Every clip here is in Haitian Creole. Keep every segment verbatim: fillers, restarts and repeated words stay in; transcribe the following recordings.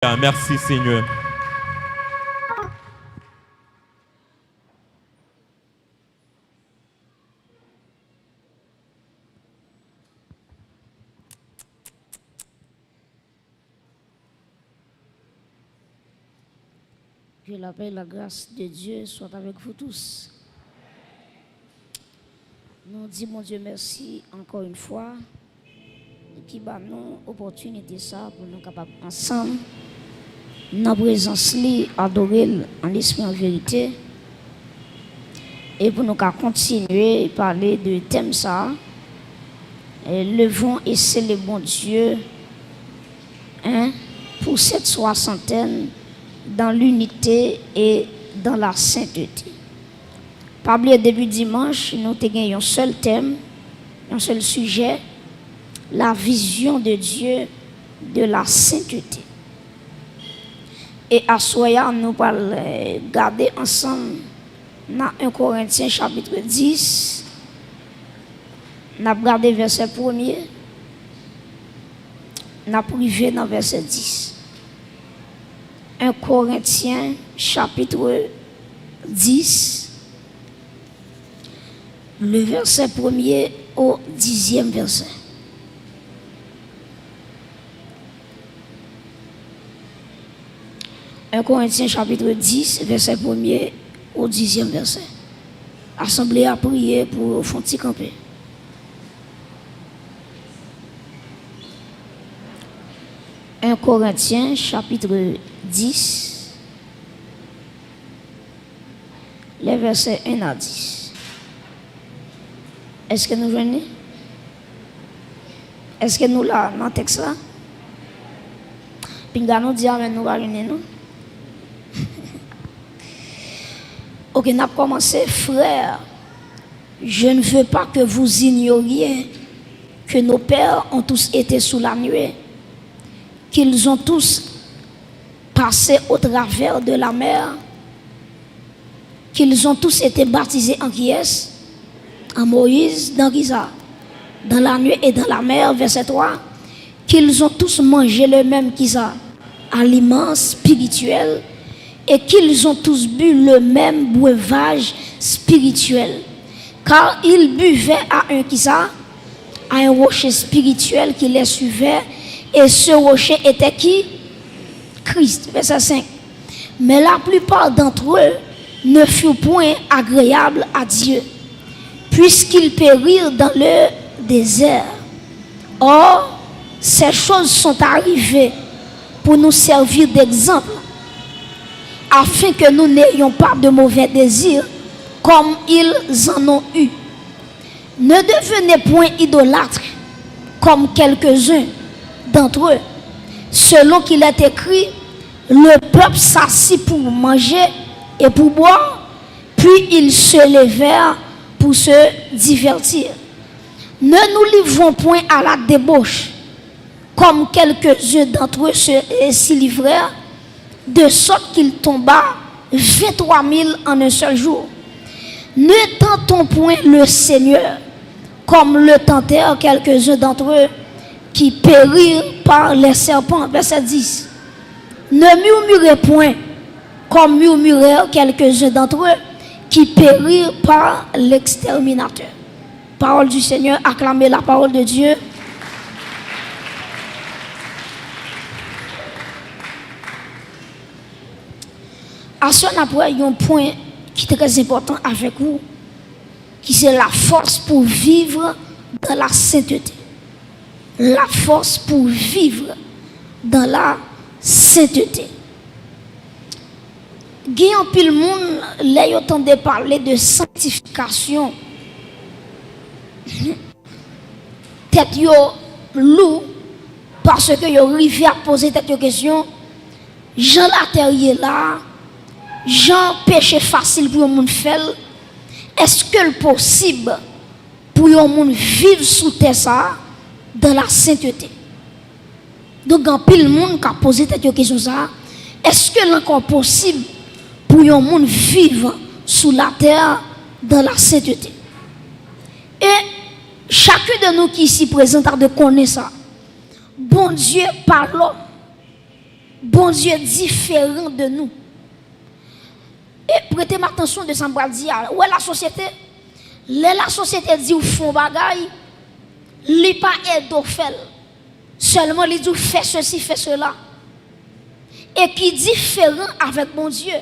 Mèsi, Senyè. Que la paix et la grâce de Dieu soient avec vous tous. Nou di Bondye mèsi ankò yon fwa ki ba nou opòtinite sa pou nou kapab ansanm nan prezans li, adore l an lespri, an verite, e pou nou ka kontinye pale de tèm sa a, eh, levons et célébrons Dieu, hein, pour cette soixantaine dans l'unité et dans la sainteté. Pa bliye depi dimanch, nou te gen yon sèl tèm, yon sèl sijè, la vision de Dieu de la sainteté. E aswè a, nou pral, eh, gade ansanm nan en Korentyen chapit dis, n ap gade vèsè premye, n ap rive nan vèsè dis. En Korentyen chapit dis, le verset premier au dixième verset. En Korentyen chapit dis, vèsè premye o dizyèm vèsè. Asanble a priye pou yo fè yon ti kanpe. En Korentyen chapit dis, les versets un à dix. Èske nou jwenn li? Èske nou la nan tèks la? Pinga nou di amèn, nou pa jwenn li, non? Oke, n ap kòmanse. Frères, je ne veux pas que vous ignoriez que nos pères ont tous été sous la nuée, qu'ils ont tous passé au travers de la mer, qu'ils ont tous été baptisés en qui est? En Moïse, dans qui ça? Dans la nuée et dans la mer, verset trois, qu'ils ont tous mangé le même qui ça? Aliment spirituel, et qu'ils ont tous bu le même breuvage spirituel. Car ils buvaient à un qui ça? À un rocher spirituel qui les suivait, et ce rocher était qui? Christ. Verset cinq. Mais la plupart d'entre eux ne furent point agréables à Dieu, puisqu'ils périrent dans le désert. Or, ces choses sont arrivées pour nous servir d'exemple, afin que nous n'ayons pas de mauvais désirs comme ils en ont eu. Ne devenez point idolâtres comme quelques-uns d'entre eux, selon qu'il est écrit, le peuple s'assit pour manger et pour boire, puis ils se levèrent pour se divertir. Ne nous livrons point à la débauche, comme quelques-uns d'entre eux se, s'y livrèrent, de sorte qu'il tomba vingt-trois mille en un seul jour. Ne tentons point le Seigneur, comme le tentèrent quelques-uns d'entre eux, qui périrent par les serpents. Verset dix. Ne murmurez point, comme murmurèrent quelques-uns d'entre eux, qui périrent par l'exterminateur. Parole du Seigneur, acclamez la parole de Dieu. Aswè n ap wè yon pwen ki trè enpòtan avèk ou, ki se la force pour vivre dans la sainteté. La force pour vivre dans la sainteté. Gen anpil moun, lè yo tande pale de sanktifikasyon, tèt yo lou, paske yo rive ap poze tèt yo kesyon, jan latè ye la, jan peche fasil pou yon moun fè l, èske l posib pou yon moun viv sou tè sa a dans la sainteté? Donk, gen anpil moun k ap poze tèt yo kesyon sa a, èske l ankò posib pou yon moun viv sou latè dans la sainteté? E chacun de nous qui ici présent ta dwe konnen sa. Bondye pa lòm. Bondye diferan de nou. E prete m atansyon de sa m pral di a. Ou wè lasosyete? Lè lasosyete di w fè yon bagay, li pa ede w fè l. Sèlman li di w fè sesi, fè sela. E ki diferan avèk Bondye.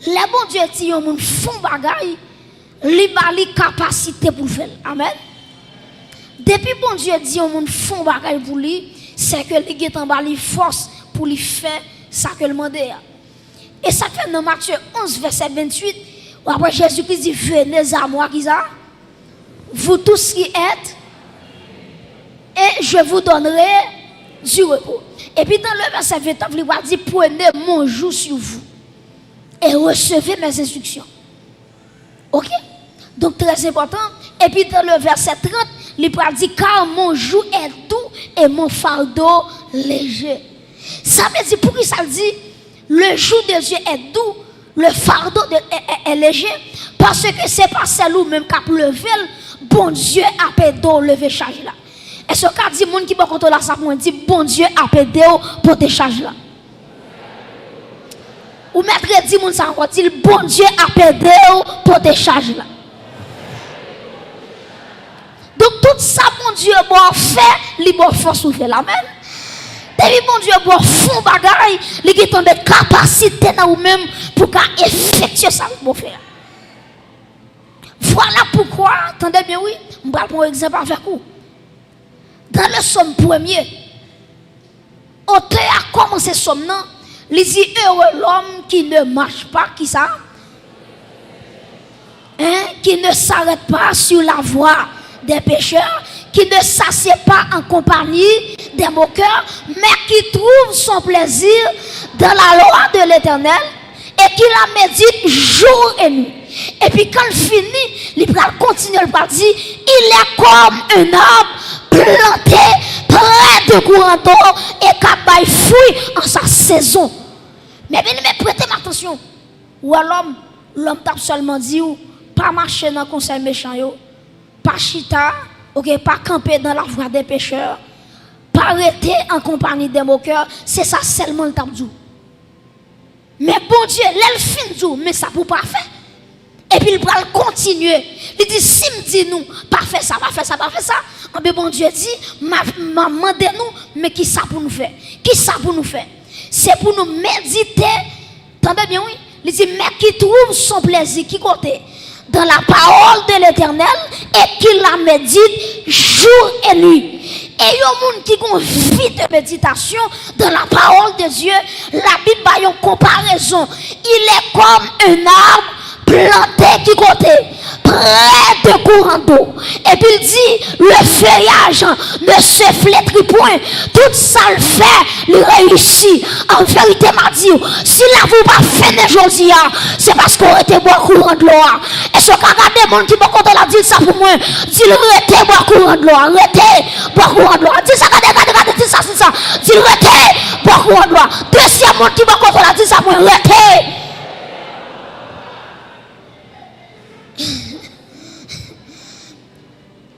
Lè Bondye di yon moun fè yon bagay, li ba li kapasite pou l fè l. Amèn. Depi Bondye di yon moun fè yon bagay pou li, se ke li gentan ba li fòs pou li fè sa ke l mande a. E sa k fè nan Matye onz, vèsè venntuit, w ap wè Jezikri di, venez à moi, kisa? Vous tous qui êtes, et je vous donnerai du repos. Epi nan le vèsè vennèf, li pral di, prenez mon joug sur vous et recevez mes instructions. Ok? Donk, trè enpòtan. Epi nan le vèsè trant, li pral di, car mon joug est doux et mon fardeau léger. Sa vle di, poukisa l di, le joug de Dieu est doux, le fardeau de, est, est, est léger? Paske se pa sèl ou menm k ap leve l, Bondye ap ede w leve chaj la. Èske w ka di moun ki bò kote w la sa pou mwen? Di, Bondye ap ede w pote chaj la. Ou mèt redi moun sa ankò, di l, Bondye ap ede w pote chaj la. Donk, tout sa Bondye ba w fè, li ba w fòs pou fè l. Amèn. Depi Bondye ba w fè yon bagay, li gentan met kapasite nan ou menm pou w ka efektye sa l ba w fè a. Vwala poukwa, tande byen wi, m pral pran yon egzanp avèk ou. Dans le psaume premier, otè a kòmanse sòm nan, li di, heureux l'homme qui ne marche pas, kisa? Hein, qui ne s'arrête pas sur la voie des pécheurs, qui ne s'assied pas en compagnie des moqueurs, mais qui trouve son plaisir dans la loi de l'Éternel et qui la médite jour et nuit. Epi kan l fini, li pral kontinye, li pral di, il est comme un arbre planté près de courant d'eau et k ap bay fwi an sa sezon. Men byeneme, prete m atansyon. Ou wè lòm, lòm t ap sèlman di w, pa mache nan konsèy mechan yo, pa chita, ok, pa kanpe dans la voie des pécheurs, pa rete en compagnie des moqueurs, se sa sèlman l t ap di w. Men Bondye, lè l fin di w, men sa pou w pa fè. Epi l pral kontinye. Li di, si m di nou, pa fè sa, pa fè sa, pa fè sa, anben Bondye di, m a, m a mande nou, men kisa pou nou fè? Kisa pou nou fè? Se pou nou medite, tande byen wi, li di, mais qui trouve son plaisir, ki kote? Dans la parole de l'Éternel et qui la médite jour et nuit. E yon moun ki gon vi de meditasyon dans la parole de Dieu, Labib ba yon konparezon. Il est comme un arbre planté ki kote? Près de courant d'eau. Epi l di, le feuillage ne se flétrit point. Tout sa l fè, li reyisi. An verite, m a di w, si lavi w pa fennen jodi a, se paske w rete bò kouran dlo a. Èske w ka gade moun ki bò kote w la, di l sa pou mwen? Di l rete bò kouran dlo a, rete bò kouran dlo a. Di l sa, gade, gade, gade, di l sa, di l sa. Di l rete bò kouran dlo a. Dezyèm moun ki bò kote w la, di l sa pou mwen, rete.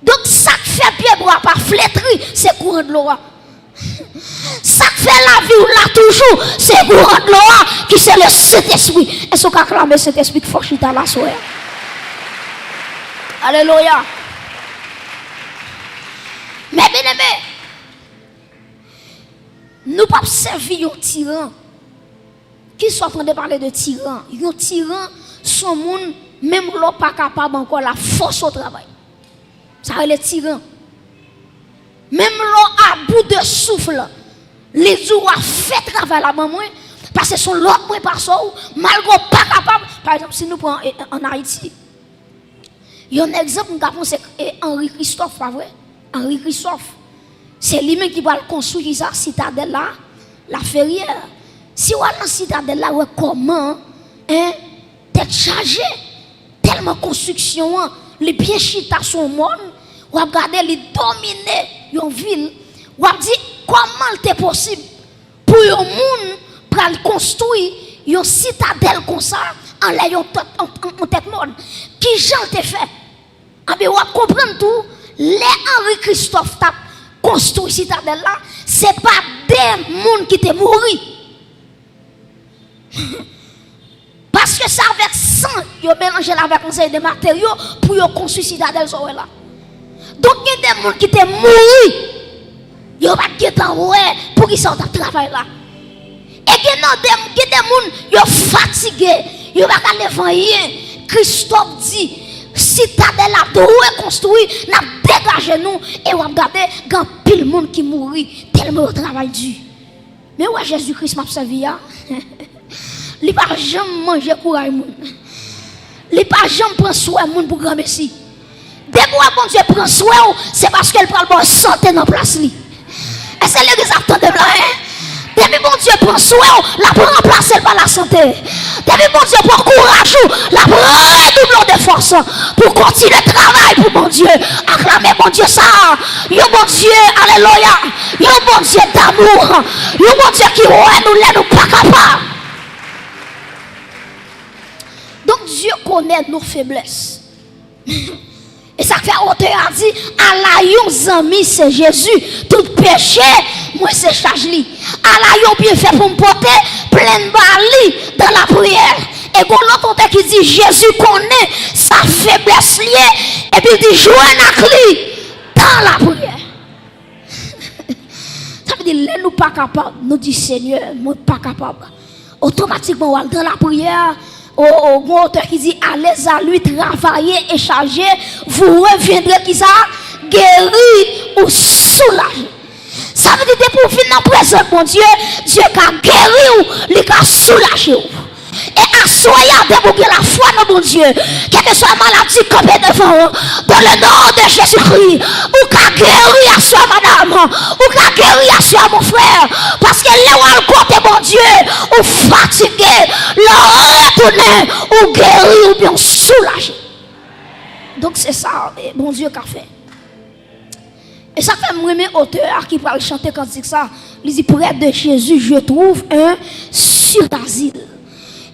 Donk, sa k fè pyebwa pa fletri, se kouran dlo a. Sa k fè lavi w la toujou, se kouran dlo a, ki se le Sentespri. Èske w ka aklame Sentespri k fò chita la aswè a? Alelouya. Men byeneme, nou p ap sèvi yon tiran. Kisa w tande pale de tiran? Yon tiran, se yon moun, menm lè w pa kapab ankò, l ap fòse w travay. Sa rele tiran. Menm lè w a bout de souf, li di w a fè travay la ban mwen, paske se yon lòt mwen pase w, malgre w pa kapab. Pa egzanp, si nou pran, e, ann Ayiti, yon egzanp, m ka panse, e, Henri Christophe, pa vre? Henri Christophe. Se li menm ki pral konstwi kisa? Sitadèl la, Laferyè. Si w al nan Sitadèl la, w wè kòman, en, tèt chaje. Tèlman konstriksyon an, li byen chita sou yon mòn, w ap gade li domine yon vil, w ap di, kòman l te posib pou yon moun pral konstwi yon sitadèl konsa anlè yon tèt, yon, yon, yon tèt mòn? Kijan l te fè? Anben, w ap konprann tou, lè Henri Christophe t ap konstwi sitadèl la, se pa de moun ki te mouri. Paske se avèk san yo melanje l avèk yon seri de materyo pou yo konstwi sitadèl sa w wè la. Donk, gen de moun ki te mouri, yo pa t gentan wè poukisa yo t ap travay la. E gen nan de, gen de moun, yo fatige, yo pa ka leve anyen. Kristòf di, sitadèl la dwe konstwi, n ap degaje nou, e w ap gade, gen anpil moun ki mouri, tèlman yo travay di. Men w wè Jezi Kris m ap sèvi a, li pa janm manje kouray moun. Li pa janm pran swen moun pou granmesi. Depi w wè Bondye pran swen w, se paske l pral ba w sante nan plas li. Èske legliz ap tande m la, en? Depi Bondye pran swen w, l ap ranplase l pa lasante. Depi Bondye pran kouraj ou, l ap redouble w de fòs pou w kontinye travay pou Bondye. Aklame Bondye sa a. Yon Bondye, alelouya, yon Bondye damou, yon Bondye ki wè nou lè nou pa kapab. Donk, Dye konnen nou feblès. E sa k fè otè a di, ala yon zanmi se Jezi, tout peche mwen se chaj li. Ala yon byenfè pou m pote, plenn ba li dan lapriyè. E gon lòt otè ki di, Jezi konnen sa feblès li ye, epi l di, jwenn ak li dan lapriyè. Sa vle di, lè nou pa kapab, nou di, Senyè, mwen pa kapab. Otomatikman, w al dan lapriyè. O, o, gon otè ki di, allez à lui, travaillez et chargés, vous reviendrez, kisa? Guéri ou soulagé. Sa vle di, depi w vin nan prezans Bondye, Dye ka geri w, li ka soulaje w. E aswè a, depi w gen lafwa nan Bondye, kèlkeswa maladi kanpe devan w, dans le nom de Jésus-Christ, ou ka geri aswè, madanm, ou ka geri aswè, mon frè, paske lè w al kote Bondye, ou fatige, lè w retounen, ou geri oubyen w soulaje. Donk, se sa, e, Bondye ka fè. E sa k fè m renmen otè a ki pral chante kantik sa. Li di, près de Jésus, je trouve un sûr asile.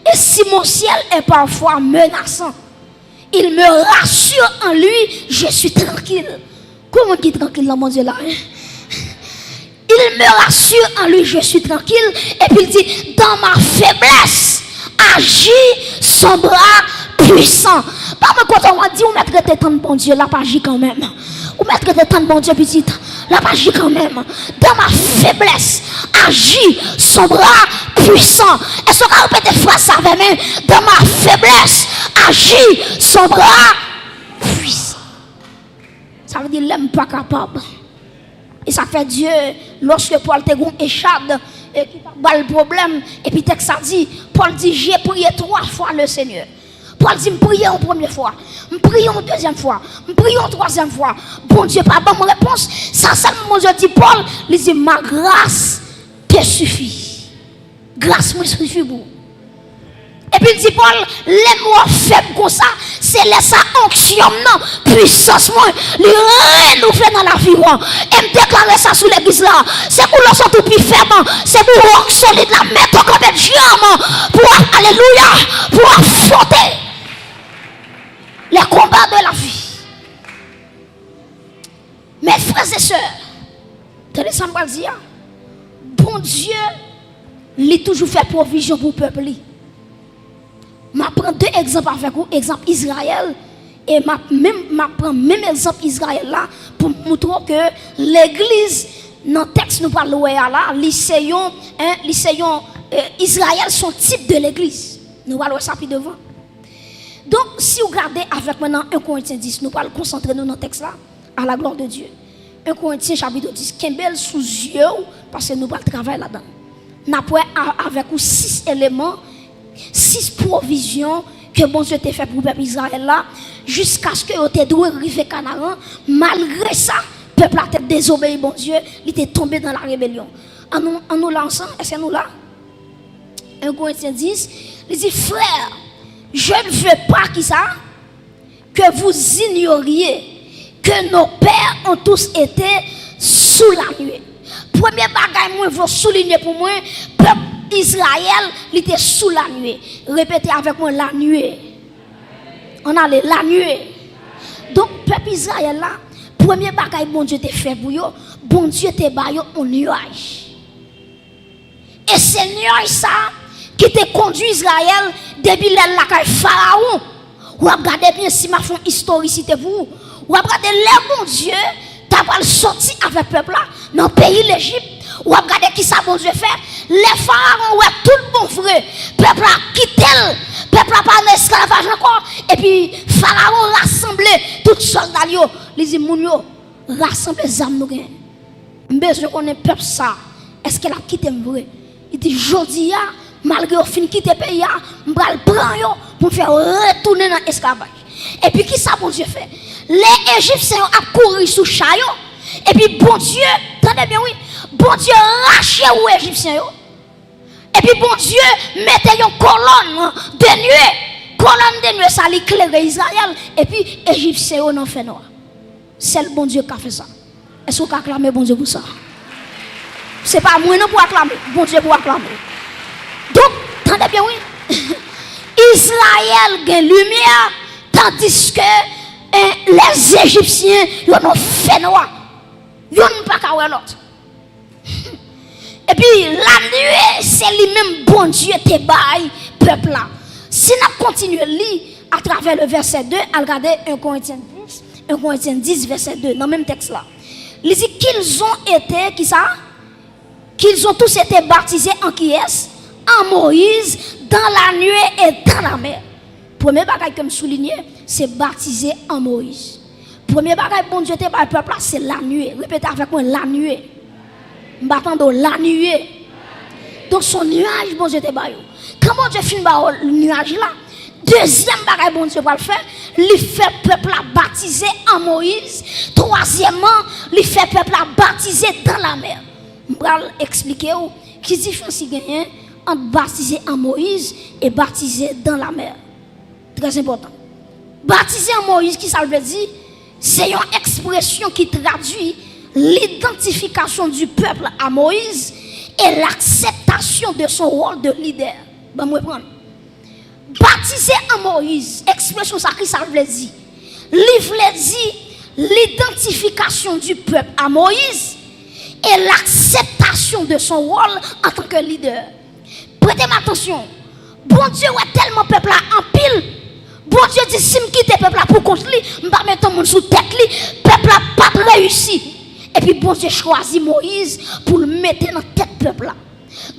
Et si mon ciel est parfois menaçant, il me rassure en lui, je suis tranquille. Kou moun ki trankil nan Bondye la, en? Il me rassure en lui, je suis tranquille. Epi l di, dans ma faiblesse, agit son bras puissant. Pa mwen kote w di ou mèt rete tann Bondye, l ap aji kanmenm. Ou mèt rete tann Bondye, pitit, l ap aji kanmenm. Dans ma faiblesse, agit son bras puissant. Èske w ka repete fraz sa avè m? Dans ma faiblesse, agit son bras puissant. Sa vle di lè m pa kapab. E sa k fè Dye, lòske Pòl te gon echad, e ki t ap ba l pwoblèm, epi tèks sa di, Pòl di, j'ai prié trois fois le Seigneur. Pòl di, m priye yon premye fwa, m priye yon dezyèm fwa, m priye yon twazyèm fwa. Bondye pa ban m repons. Sa sèlman Bondye di Pòl, li di, ma grâce te suffit. Gras mwen sifi pou ou. Epi l di Pòl, lè m wè w fèb konsa, se lè sa onksyon m nan, pwisans mwen, li renouvle nan lavi w. E m deklare sa sou legliz la. Se pou lè w santi w pi fèb, se pou wòk solid la mete w kanpe dyanm pou w ap, alelouya, pou w ap afwonte les combats de la vie. Men frè e sè, tande sa m pral di a. Bondye, li toujou fè pwovizyon pou pèp li. M ap pran de egzanp avèk ou, egzanp Izrayèl, e m ap menm, m ap pran menm egzanp Izrayèl la pou m moutre w ke legliz nan tèks nou pral wè a la, li se yon, en, li se yon, e, Izrayèl se yon tip de legliz. Nou pral wè sa pi devan. Donk, si w gade avèk mwen nan en Korentyen dis, nou pral konsantre nou nan tèks la, à la gloire de Dieu. En Korentyen chapit dis, kenbe l sou zye w, paske nou pral travay ladan l. N ap wè a-, avèk ou sis eleman, sis pwovizyon ke Bondye te fè pou pèp Izrayèl la, jiskaske yo te dwe rive Kanaran. Malgre sa, pèp la te dezobeyi Bondye, li te tonbe nan la rebelyon. Ann nou, ann nou la ansanm, èske nou la? En Korentyen dis, li di, frères, je ne veux pas, kisa? Que vous ignoriez que nos pères ont tous été sous la nuée. Premye bagay mwen vle soulinye pou mwen, pèp Izrayèl, li te sou la nuée. Repete avèk mwen, la nuée. Ann ale, la nuée. Donk, pèp Izrayèl la, premye bagay Bondye te fè pou yo, Bondye te ba yo yon nyaj. E se nyaj sa a ki te kondui Izrayèl depi lè l lakay Farawon. W ap gade byen si m ap fè yon istorisite pou ou. W ap gade lè Bondye ta pral sòti avèk pèp la nan peyi Lejip, w ap gade kisa Bondye fè. Lè Farawon wè tout bon vre, pèp la kite l, pèp la pa nan esklavaj ankò, epi Farawon rasanble tout sòlda l yo. Li di moun yo, rasanble zam nou genyen. M bezwen konnen pèp sa, èske l ap kite m vre? Li di, jodi a, malgre yo fin kite peyi a, m pral pran yo pou m fè yo retounen nan esklavaj. Epi kisa Bondye fè? Lè Ejipsyen yo ap kouri sou cha yo, epi Bondye, tande byen wi, Bondye rache wou Ejipsyen yo, epi Bondye mete yon kolòn de nwe. Kolòn de nwe sa li klere Izrayèl, epi Ejipsyen yo nan fènwa. Sèl Bondye ka fè sa. Èske w ka aklame Bondye pou sa? Se pa mwen non pou aklame, Bondye pou aklame. Donk, tande byen wi. Izrayèl gen limyè, tandiske, eh, lèzejipsyen yo nan fènwa. Youn pa ka wè lòt. Epi, lanwe, se li menm Bondye te bay pèp la. Si n ap kontinye li atravè le vèsè de, al gade en Korentyen dis, en Korentyen dis, vèsè de, nan menm tèks la. Li di, qu'ils ont été, kisa? Qu'ils ont tous été baptisés en qui est? En Moïse, dans la nuée et dans la mer. Premye bagay ke m soulinye, se batize an Moyiz. Premye bagay Bondye te bay pèp la, se lanwe. Repete avèk mwen, lanwe. M pa tande w, lanwe. Donk, se yon nyaj Bondye te ba yo. Kan Bondye fin ba yo nyaj la, dezyèm bagay Bondye pral fè, li fè pèp la batize an Moyiz. Twazyèmman, li fè pèp la batize dan lamè. M pral eksplike w ki diferans ki genyen ant batize an Moyiz e batize dan lamè. Trè enpòtan. Batize an Moyiz, ki sa l vle di? Se yon ekspresyon ki tradui l'identification du peuple à Moïse et l'acceptation de son rôle de leader. Ban m reprann. Batize an Moyiz, ekspresyon sa, ki sa l vle di? Li vle di l'identification du peuple à Moïse et l'acceptation de son rôle en tant que leader. Prete m atansyon. Bondye wè tèlman pèp la anpil, Bondye di, si m kite pèp la pou kont li, m pa met yon moun sou tèt li, pèp la p ap reyisi. Epi Bondye chwazi Moyiz pou l mete nan tèt pèp la.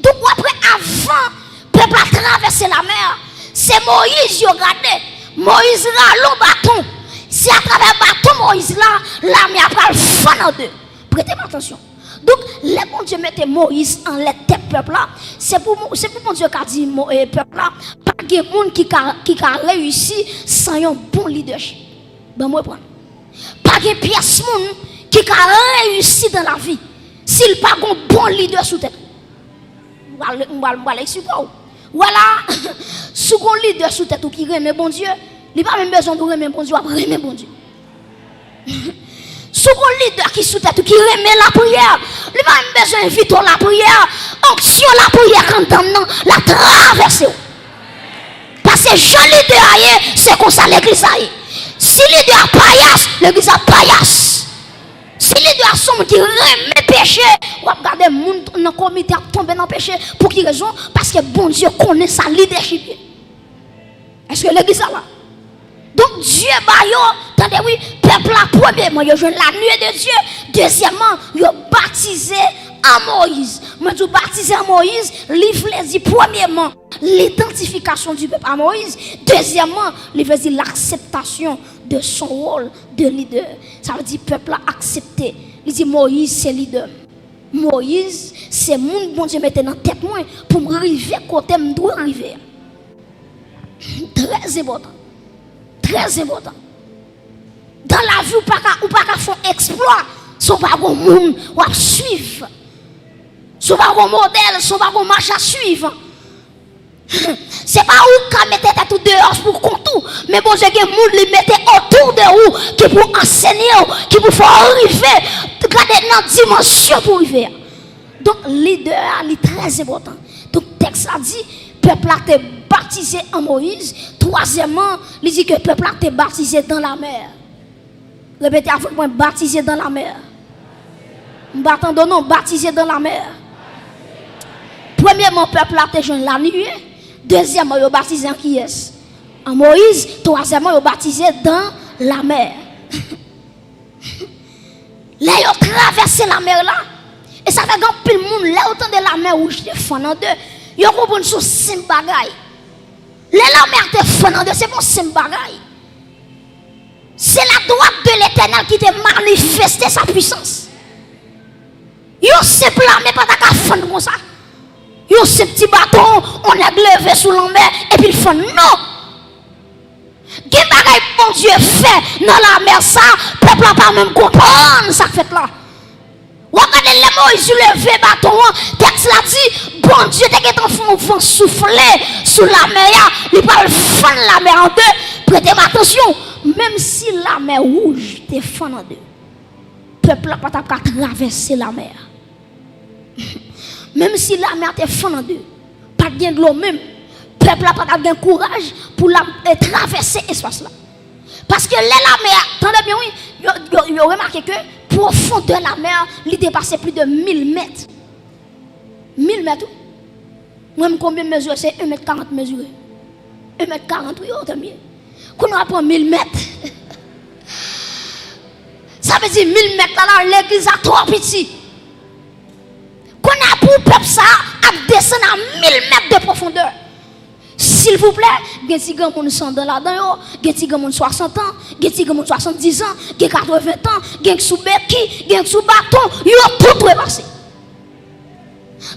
Donk, w ap wè, avan pèp la travèse lamè a, se Moyiz yo gade. Moyiz rale yon baton. Se atravè baton Moyiz la, lamè a pral fann an de. Prete m atansyon. Donk, lè Bondye mete Moyiz anlè tèt pèp la, se pou, se pou Bondye ka di mo-, eh, pèp la, pa gen moun ki ka, ki ka reyisi san yon bon lidèchip. Ban m reprann. Pa gen pyès moun ki ka reyisi dan lavi si l pa gen yon bon lidè sou tèt li. M pral, m pral, m pral eksplike w. Wè la, si w gen yon lidè sou tèt ou ki renmen Bondye, li pa menm bezwen w renmen Bondye, w ap renmen Bondye. Si w gen yon lidè ki sou tèt ou ki renmen lapriyè, li pa menm bezwen envite w lapriyè. Onksyon lapriyè k anndan l nan, l ap travèse w. Paske jan lidè a ye, se konsa legliz la ye. Si lidè a payas, legliz la payas. Si lidè a se yon moun ki renmen peche, w ap gade moun nan komite ap tonbe nan peche. Pou ki rezon? Paske Bondye konnen sa lidèchip ye. Èske legliz la la? Donk, Dye ba yo, tande wi, pèp la, premyeman, yo jwenn la nuée de Dieu. Dezyèmman, yo batize an Moyiz. Mwen di w, batize an Moyiz, li vle di, premyeman, l'identification du peuple à Moïse. Dezyèmman, li vle di l'acceptation de son rôle de leader. Sa vle di pèp la aksepte. Li di, Moyiz se lidè m. Moyiz se moun Bondye mete nan tèt mwen pou m rive kote m dwe rive a. Trè enpòtan. Trè enpòtan. Dan lavi, ou pa ka, ou pa ka fè yon eksplwa si w pa gen yon moun w ap swiv. Si w pa gen yon modèl, si w pa gen yon mach a swiv. Se pa ou k ka mete tèt ou deyò pou kont ou, men Bondye gen moun li mete otou de ou ki pou ansenye w, ki pou fè w rive, gade, nan dimansyon pou w rive a. Donk, lidè a, li trè enpòtan. Donk, tèks la di, pèp la te batize an Moyiz. Twazyèmman, li di ke pèp la te batize dan lamè. Repete avèk mwen, batize dan lamè. M pa tande w non, batize dan lamè. Premyeman, pèp la te jwenn lannuée. Dezyèmman, yo batize an kiyès? An Moyiz. Twazyèmman, yo batize dan lamè. Lè yo travèse lamè la, e sa fè gen anpil moun, lè yo tande lamè wouj te fann an de, yo konprann se yon senp bagay. Lè lamè a te fann an de, se pa yon senp bagay. Se la droite de Letènèl ki te manifeste sa pwisans. Yon senp lamè pa ta ka fann konsa. Yon senp ti baton, yon nèg leve sou lanmè, epi l fann. Non! Gen bagay Bondye fè nan lamè sa, pèp la pa menm konprann sa k fèt la. W ap gade lè Moyiz leve baton an, tèks la di, Bondye te gentan fè yon van soufle sou lamè a, li pral fann lamè an de. Prete m atansyon, menm si lamè wouj te fann an de, pèp la pa t ap ka travèse lamè a. Menm si lamè a te fann an de, pa t gen dlo menm, pèp la pa t ap gen kouraj pou l ap, eh, travèse espas la. Paske lè lamè a, tande byen wi, yo, yo, yo remake ke pwofondè lamè a, li depase plis de mil mèt. Mil mèt wi. Mwen, m konbyen m mezire? Se en mèt karant m mezire. En mèt karant wi, o, tanbyen. Kounye a pran mil mèt. Sa vle di mil mèt la, la, legliz la twò piti. Kounye a pou pèp sa a ap desann a mil mèt de pwofondè. Silvouplè, gen ti granmoun san dan ladan yo, gen ti granmoun swasant an, gen ti granmoun swasanndiz an, gen katreven an, gen k sou beki, gen k sou baton, yo tout trepase.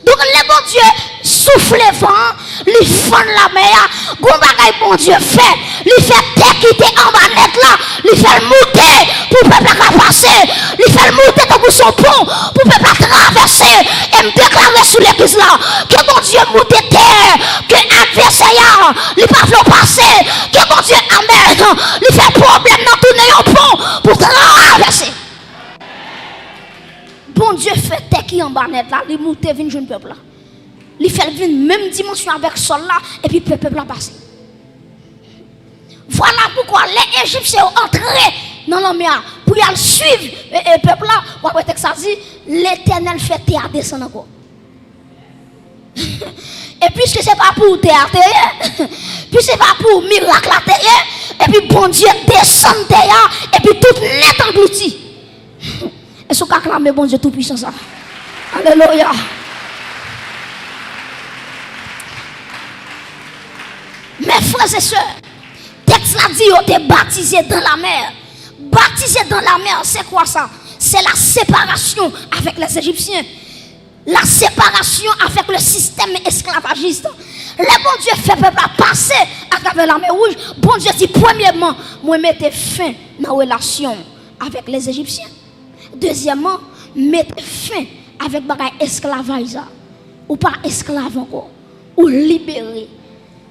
Donk, lè Bondye soufle van an, li fann lamè a, gon bagay Bondye fè, li fè tè ki te anba nèt la, li fè l moute pou pèp la ka pase, li fè l moute tankou s on pon pou pèp la travèse. E m deklare sou legliz la, ke Bondye moute tè ke advèsè a, li pa vle w pase, ke Bondye, amèn, li fè pwoblèm nan tounen yon pon pou travèse. Bondye fè tè ki anba nèt la, li moute vin jwenn pèp la. Li fè l vin menm dimansyon avèk sòl la, epi pèp, pèp la pase. Vwala poukwa lè Ejipsyen yo antre nan lanmè a pou y al swiv, e, e, pèp la, w ap wè tèks la di, Letènèl fè tè a desann ankò. E piske se pa pou ou tè a te ye, piske se pa pou ou mirak la te ye, epi Bondye desann tè a, epi tout nèt anglouti. Èske w ka aklame Bondye Toupwisan sa? Alelouya! Mes frères et sœurs, tèks la di yo te batize dan lamè. Batize dan lamè, se kwa sa? Se la separasyon avèk lèzejipsyen. La separasyon avèk le sistèm esklavajis. Lè Bondye fè pèp la pase atravè Lamè Wouj, Bondye di, premyèman, mwen mete fen nan relasyon avèk lèzejipsyen. Dezyèmman, mete fen avèk bagay esklavaj sa. Ou pa esklav ankò. Ou libere.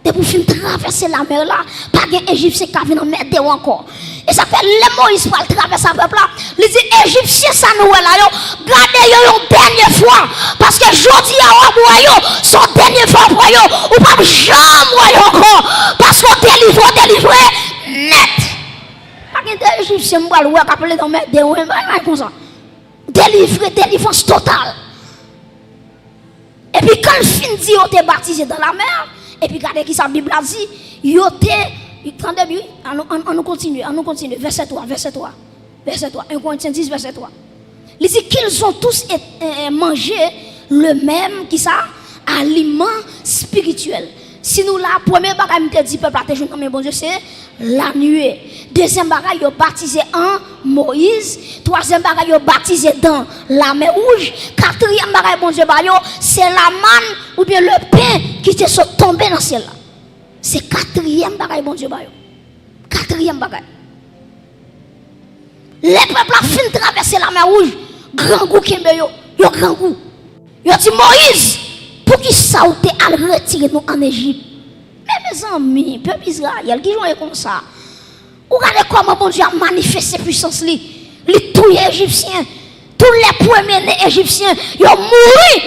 Depi w fin travèse lamè la, pa gen Ejipsyen k ka vin anmède w ankò. E sa fè lè Moyiz pral travèse a pèp la, li di, Ejipsyen sa nou wè la yo, gade yo yon dènye fwa, paske jodi a w ap wè yo, se yon dènye fwa w ap wè yo, ou p ap janm wè yo ankò, paske w delivre, w delivre nèt. Pa gen de Ejipsyen m pral wè k ap plede anmède w, e bagay konsa. Delivre, delivrans total. Epi kan l fin di yo te batize dan lamè, epi gade kisa Bib la di, yo te, tande byen, ann, ann, ann nou kontinye, ann nou kontinye, vèsè twa, vèsè twa, vèsè twa, en Korentyen dis, vèsè twa. Li di, qu'ils ont tous é-, é-, é mangé le même, kisa? Aliment spirituel. Si nou la, premye bagay m te di pèp la te jwenn nan men Bondye, se lanwit. Dezyèm bagay, yo batize an Moyiz. Twazyèm bagay, yo batize dan Lamè Wouj. Katriyèm bagay Bondye ba yo, se lamàn oubyen le pen ki te sot tonbe nan syèl la. Se katriyèm bagay Bondye ba yo. Katriyèm bagay. Lè pèp la fin travèse Lamè Wouj, grangou kenbe yo. Yo grangou. Yo di, Moyiz, poukisa w te al retire nou ann Ejip? Men mezanmi, pèp Izrayèl, kijan w ye konsa? Ou gade kòman Bondye ap manifeste pwisans li. Li touye Ejipsyen. Tout lè premye ne Ejipsyen, yo mouri.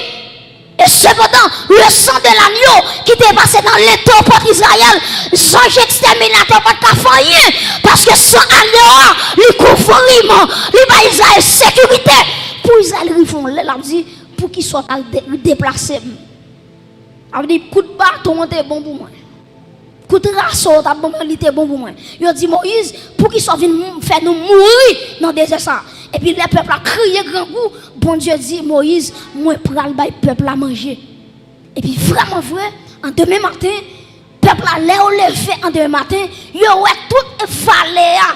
E sepandan, le sang de l'agneau ki te pase nan lentèpòt Izrayèl, zanj ekstèminatè pa t ka fè anyen, paske san agneau a, li kouvri m, li bay Izrayèl sekirite. Pou Izrayèl rive yon lè, l ap di, poukisa w t al de-, deplase m? Sa vle di, kout baton an te bon pou mwen. Kout raso yo t ap ban mwen, li te bon pou mwen. Yo di Moyiz, poukisa w vin mou- fè nou mouri nan dezè sa a? Epi lè pèp la kriye grangou, Bondye di Moyiz, mwen pral bay pèp la manje. Epi vrèman vre, an demen maten, pèp la, lè yo leve an demen maten, yo wè tout vale a,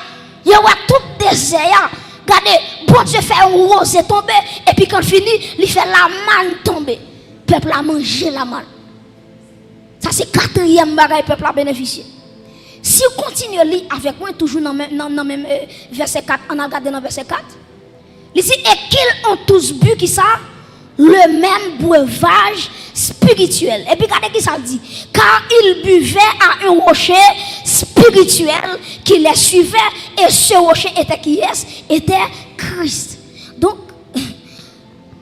yo wè tout dezè a. Gade, Bondye fè yon woze tonbe, epi kan l fini, li fè lamàn tonbe. Pèp la manje lamàn. Sa se katriyèm bagay pèp la benefisye. Si w kontinye li avèk mwen, toujou nan men, nan, nan menm, eh, vèsè kat, ann al gade nan vèsè kat. Li di, et qu'ils ont tous bu, ki sa? Le même breuvage spirituel. Epi gade ki sa l di. Car ils buvaient à un rocher spirituel qui les suivait, et ce rocher était qui est? Était Christ. Donk,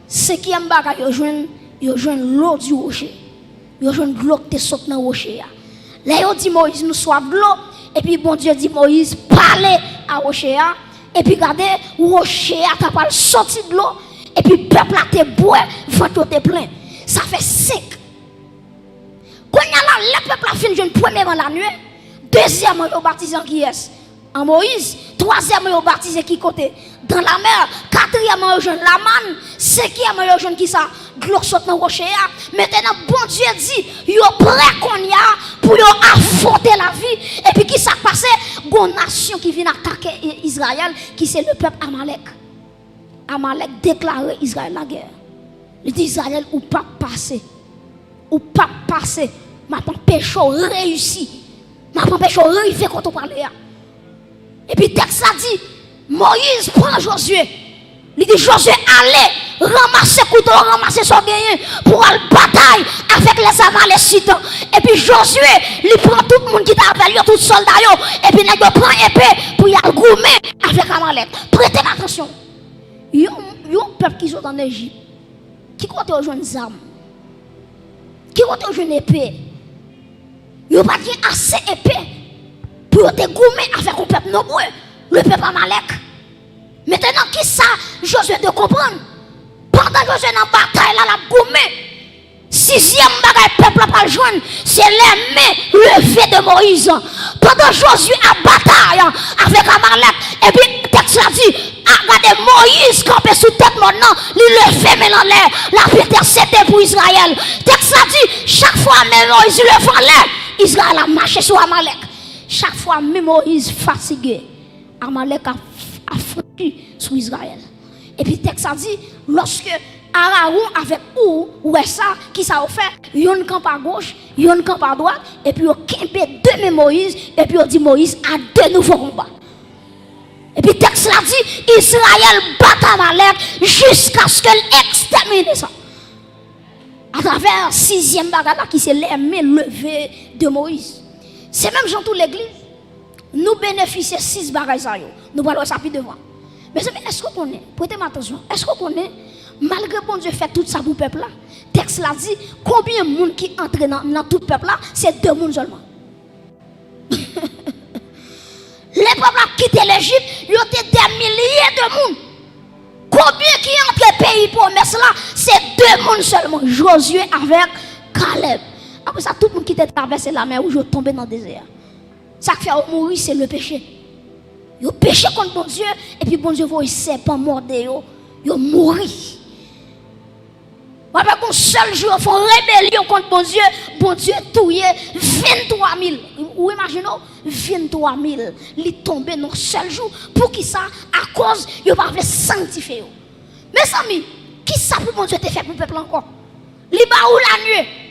senkyèm bagay yo jwenn, yo jwenn l'eau du rocher. Yo jwenn dlo k te sot nan woche a. Lè yo di Moyiz, nou swaf dlo, epi Bondye di Moyiz, pale a woche a, epi gade, woche a ta pral soti dlo, epi pèp la te bwè, vant yo te plen. Sa fè senk. Kounye a la, lè pèp la fin jwenn premyèman lanwit, dezyèmman yo batize an kiyès? An Moyiz. Twazyèmman yo batize ki kote? Dan lamè. Katriyèmman yo jwenn lamàn. Senkyèmman yo jwenn kisa? Dlo k sot nan woche a. Mentenan Bondye di yo prè kounye a pou yo afwonte lavi. Epi kisa k pase? Gon nasyon ki vin atake I- Izrayèl, ki se le pèp Amalèk. Amalèk deklare Izrayèl lagè. Li di Izrayèl, ou p ap pase. Ou p ap pase. M ap anpeche w reyisi. M ap anpeche w rive kote w prale a. Epi tèks la di, Moyiz pran Jozye. Li di Jozye, ale, ranmase kouto, ranmase sa w genyen pou w al batay avèk lèzamalesit. Epi Jozye, li pran tout moun ki t avè l yo, tout sòlda yo, epi nèg yo pran epe pou y al goumen avèk Amalèk. Prete m atansyon. Yon, yon pèp ki sot ann Ejip, ki kote yo jwenn zam? Ki kote yo jwenn epe? Yo pa t gen ase epe pou yo te goumen avèk yon pèp nonbre, le pèp Amalèk. Mentenan, kisa Jozye te konprann? Pandan Jozye nan batay la, l ap goumen, sizyèm bagay pèp la pral jwenn, se lèmen leve de Moyiz. Pandan Jozye ap batay avèk Amalèk, epi tèks la di, a, gade, Moyiz kanpe sou tèt mòn nan, li leve men l anlè, l ap entèsede pou Izrayèl. Tèks la di, chak fwa men Moyiz leve anlè, Izrayèl ap mache sou Amalèk. Chak fwa men Moyiz fatige, Amalèk ap, ap franchi sou Izrayèl. Epi tèks la di, lòske Arawon avèk Ou wè sa, kisa yo fè? Yonn kanpe agoch, yonn kanpe adwat, epi yo kenbe de men Moyiz, epi yo di Moyiz, à de nouveaux combats. Epi tèks la di, Izrayèl bat Amalèk jiskaske l ekstèmine sa. Atravè sizyèm bagay la ki se lèmen leve de Moyiz. Se menm jan tou legliz, nou benefisye sis bagay sa yo. Nou pral wè sa pi devan. Mezanmi, èske w konnen, prete m atansyon, èske w konnen, malgre Bondye fè tout sa pou pèp la, tèks la di, konbyen moun ki antre nan, nan tout pèp la? Se de moun sèlman. Lè pèp la kite Lejip, yo te dè milye de moun. Konbyen ki antre peyi pwomès la? Se de moun sèlman, Jozye avèk Kalèb. Apre sa, tout moun ki te travèse Lamè Wouj yo tonbe nan dezè a. Sa k fè yo mouri, se le peche. Yo peche kont Bondye, epi Bondye voye sèpan mòde yo, yo mouri. W ap wè gon sèl jou yo fè yon rebelyon kont Bondye, Bondye touye venntwa mil. Ou imajine w, venntwa mil. Li tonbe nan sèl jou. Poukisa? Akoz yo pa vle sanktifye yo. Mezanmi, kisa pou Bondye te fè pou pèp la ankò? Li ba ou lanwit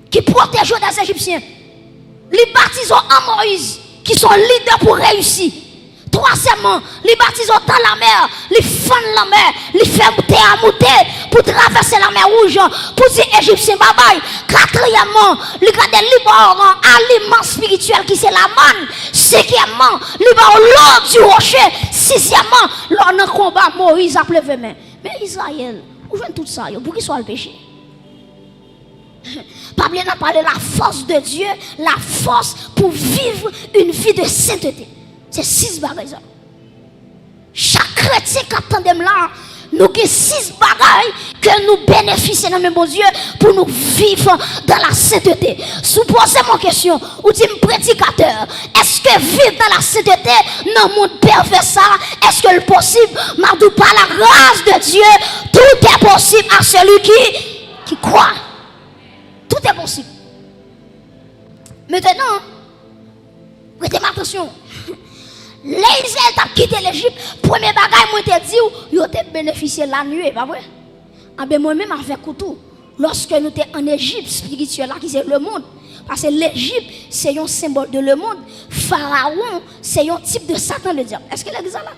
ki pwoteje w dèz Ejipsyen. Li batize w an Moyiz, ki se yon lidè pou reyisi. Twazyèmman, li batize w dan lamè, li fann lanmè, li fè tè a moute pou travèse Lamè Wouj, pou di Ejipsyen babay. Katriyèmman, li gade li ba w aliman espirityèl ki se lamàn. Senkyèmman, li ba w l'eau du rocher. Sizyèmman, lè w nan konba, Moyiz ap leve men. Men Izrayèl, ou jwenn tout sa yo, poukisa w al peche? Pa bliye n ap pale la force de Dieu, la force pour vivre une vie de sainteté. Se sis bagay sa. Chak kretyen k ap tande m la, Nou gen sis bagay ke nou benefisye nan men Bondye pou nou viv dans la sainteté. Si w poze m yon kesyon, ou di m, predikatè, èske viv dans la sainteté nan mond pèvè sa, èske l posib? M ap di w, par la grâce de Dieu, tout est possible à celui qui, qui croit. Tout est possible. Mentnan, prete m atansyon. Lè Izrayèl t ap kite Lejip, premye bagay mwen te di w, yo te benefisye lannuit, pa vre? Anben, mwen menm avèk ou tou, lòske nou te ann Ejip espirityèl la, ki se lemonn, paske Lejip se yon senbòl de lemonn, Farawon se yon tip de Satan, le dyab. Èske legliz la la?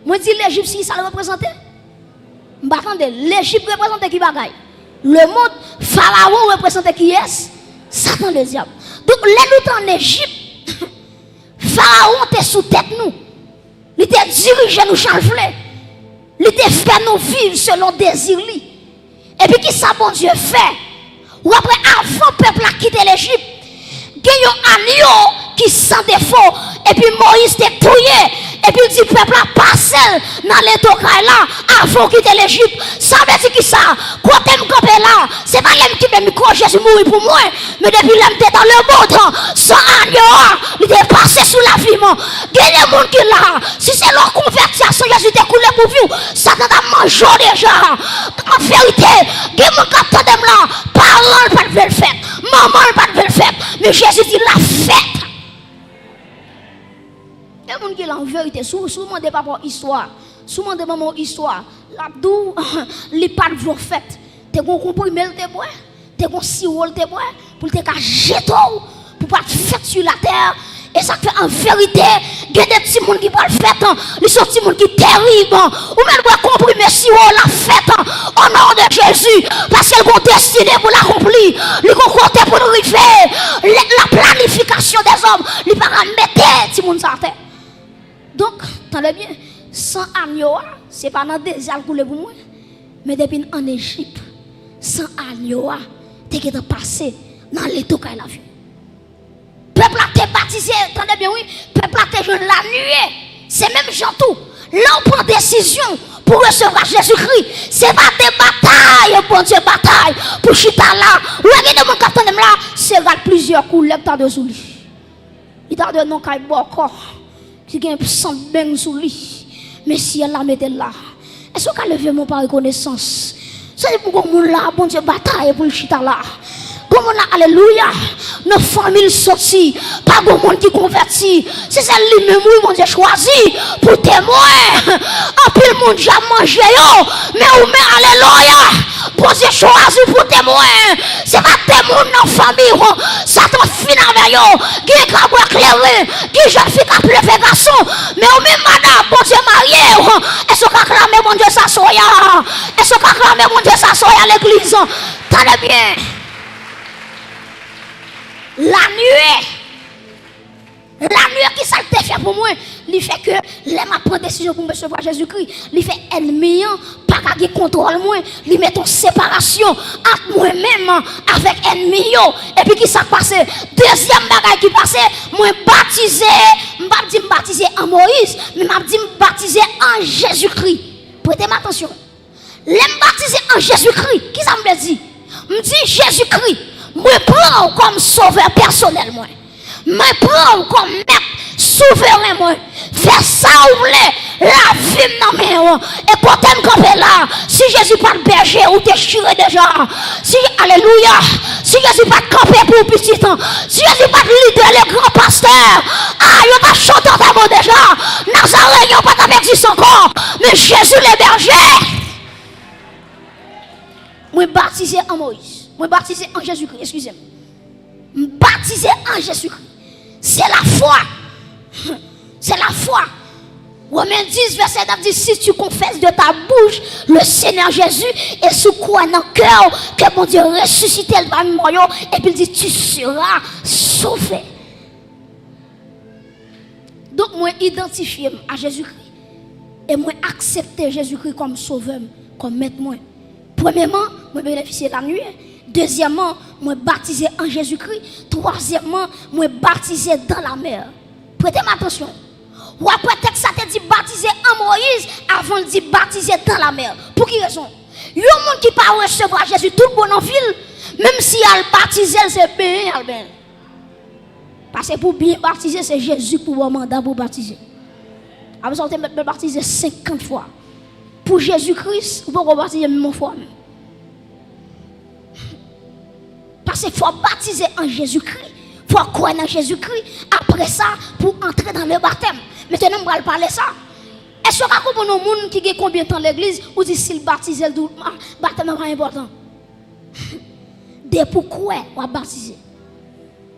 Mwen di Lejip, si sa l reprezante? M pa tande. Lejip reprezante ki bagay? Lemonn. Farawon reprezante kiyès? Satan, le dyab. Donk, lè nou te ann Ejip, Farawon te sou tèt nou. Li te dirije nou jan l vle. Li te fè nou viv selon dezi li. Epi ki sa Bondye fè? Ou ap wè, avan pèp la kite Lejip, gen yon anyo ki san defo, epi Moyiz te touye, epi l di pèp la, pase l nan leto kay la avan w kite Lejip. Sa vle di ki sa? Kote m kanpe la, se pa lè m kenbe mikwo Jezi mouri pou mwen, men depi lè m te dans le monde, san anyo a, li te pase sou lavi m. Gen de moun ki la, si se lè w konvèti a, san Jezi te koule pou vi w, Satan t ap manje w deja. An verite, gen moun k ap tande m la, paran l pa t vle l fèt, manman l pa t vle l fèt, men Jezi di l ap fèt. Gen moun ki la, an verite, si w, si w mande papa w istwa, si w mande manman w istwa, l ap di w li pa t vle w fèt. Te gon konprime l te bwè, te gon siwo l te bwè, pou l te ka jete w, pou w pa t fèt sou latè. E sa k fè, an verite, gen de timoun ki pral fèt, li se yon timoun ki terib. Ou menm bwè konprime siwo, l ap fèt, o non de Jezi, paske l gon destine pou l akonpli, li gon kote pou l rive. La planifikasyon dèzòm, li pa ka mete timoun sa atè. Donk, tande byen, san anyo a, se pa nan deza l koule pou mwen, men depi n ann Ejip, san anyo a te gentan pase nan leto kay lavi. Pèp la te batize, tande byen wi, pèp la te jwenn lannuit. Se menm jan tou, lè w pran desizyon pou resevwa Jezikri, se pa de batay Bondye batay pou chita la. Ou wè, gen de moun k ap tande m la, se rad plizyè koulè k ta dwe sou li. Li ta dwe nan kay bòkò ki gen sant beng sou li. Men syèl la mete l la. Èske w ka leve men w pa rekonesans? Se pou gon moun la, Bondye batay pou l chita la. Gon moun la, alelouya, nan fanmi l soti, pa gon moun ki konvèti. Se sèl li menm, wi, Bondye chwazi pou temwen. Anpil moun djab manje yo, men ou menm, alelouya, Bondye chwazi pou temwen. Se pa de moun nan fanmi w Satan fin avè yo. Gen grabwa kleren, gen jèn fi k ap leve gason. Men ou menm, madanm, Bondye marye w. Èske w ka aklame Bondye sa soya? Èske w ka aklame Bondye sa soya, legliz? Tande byen. Lannuit. Lannuit, ki sa l te fè pou mwen? Li fè ke lè m ap pran desizyon pou m resevwa Jezikri, li fè ènmi an pa ka gen kontwòl mwen. Li mete yon separasyon ant mwen menm avèk ènmi yo. Epi ki sa k pase? Dezyèm bagay ki pase, mwen batize, m p ap di m batize an Moyiz, men m ap di m batize an Jezikri. Prete m atansyon. Lè m batize an Jezikri, ki sa m vle di? M di, Jezikri, mwen pran w kòm sovè pèsonèl mwen. Mwen pran w kòm mèt souveren mwen. Fè sa w vle, lavi m nan men w. E kote m kanpe la, si Jezi pa t bèje, ou te chire deja. Si, alelouya, si Jezi pa t kanpe pou w, pitit, si Jezi pa t lidè, le gran pastè, a, yo t ap chante antèman deja. Nazareyen yo pa t ap egziste ankò. Men Jezi le bèje. Mwen batize an Moyiz. Mwen batize an Jezikri, eskize m. M batize an Jezikri. Se lafwa. Se lafwa. Romen dis, vèsè nèf di, si tu confesses de ta bouche le Seigneur Jésus et si w kwè nan kè w ke Bondye resisite l pami mò yo, epi l di, tu seras sauvé. Donk, mwen idantifye m a Jezikri e mwen aksepte Jezikri kòm sovè m, kòm mèt mwen. Premyèman, mwen benefisye lannuit. Dezyèmman, mwen batize an Jezikri. Twazyèmman, mwen batize dans la mer. Prete m atansyon. W ap wè tèks la te di batize an Moyiz avan l di batize dans la mer. Pou ki rezon? Yon moun ki pa resevwa Jezi tout bon nan vi l, menm si y al batize l, se benyen y al benyen l. Paske pou byen batize, se Jezi k pou ba w manda pou w batize. Apre sa, w te mèt batize senkant fwa. Pou Jezi Kris, ou poko batize menm yon fwa menm. Paske fò w batize an Jezikri, fò w kwè nan Jezikri, apre sa, pou w antre dans le baptême. Mentnan, m pral pale sa. Èske w ka konprann yon moun ki gen konbyen tan legliz, ou di si l batize l tou, ah, batèm nan pa enpòtan? Depi w kwè, w ap batize.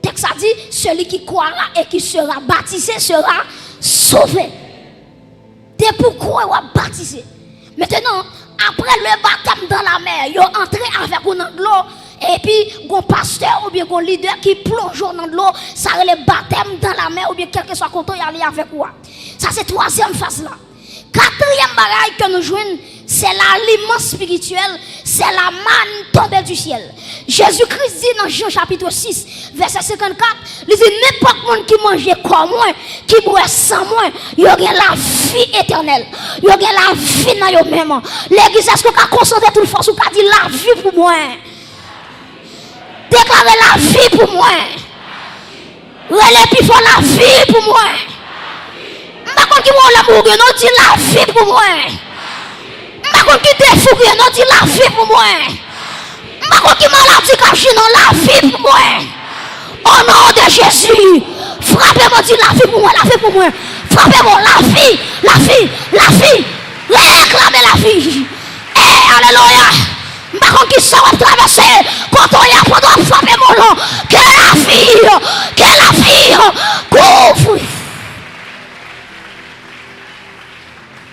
Tèks la di, celui qui croira et qui sera baptisé sera sauvé. Depi w kwè, w ap batize. Mentnan, apre le baptême dans la mer, yo antre avèk ou nan dlo, epi gon pastè oubyen gon lidè ki plonje w nan dlo, sa rele baptême dans la mer oubyen kèlkeswa kote y ale avèk ou a. Sa se twazyèm faz la. Katriyèm bagay ke nou jwenn, se l'aliment spirituel, se la manne tombée du ciel. Jezi Kris di nan Jan chapit sis, vèsè senkannkat, li di, nenpòt moun ki manje kò mwen, ki bwè san mwen, yo gen lavi etènèl. Yo gen lavi nan yo menm. Legliz, èske w ka konsantre tout fòs ou ka di lavi pou mwen? Deklare lavi pou mwen. Rele pi fò lavi pou mwen. M pa konn ki pwoblèm ou gen, non, di lavi pou mwen. M pa konn ki defi w gen, non, di lavi pou mwen. M pa konn ki maladi k ap jwenn ou, lavi pou mwen. O non de Jezi, frape mwen, di lavi pou mwen, lavi pou mwen. Frape mwen, lavi, lavi, lavi. Reklame lavi. E, alelouya. M pa konn ki sa w ap travèse. Kote w ye a, pandan w ap frape mwen lan, ke lavi, ke lavi kouvri.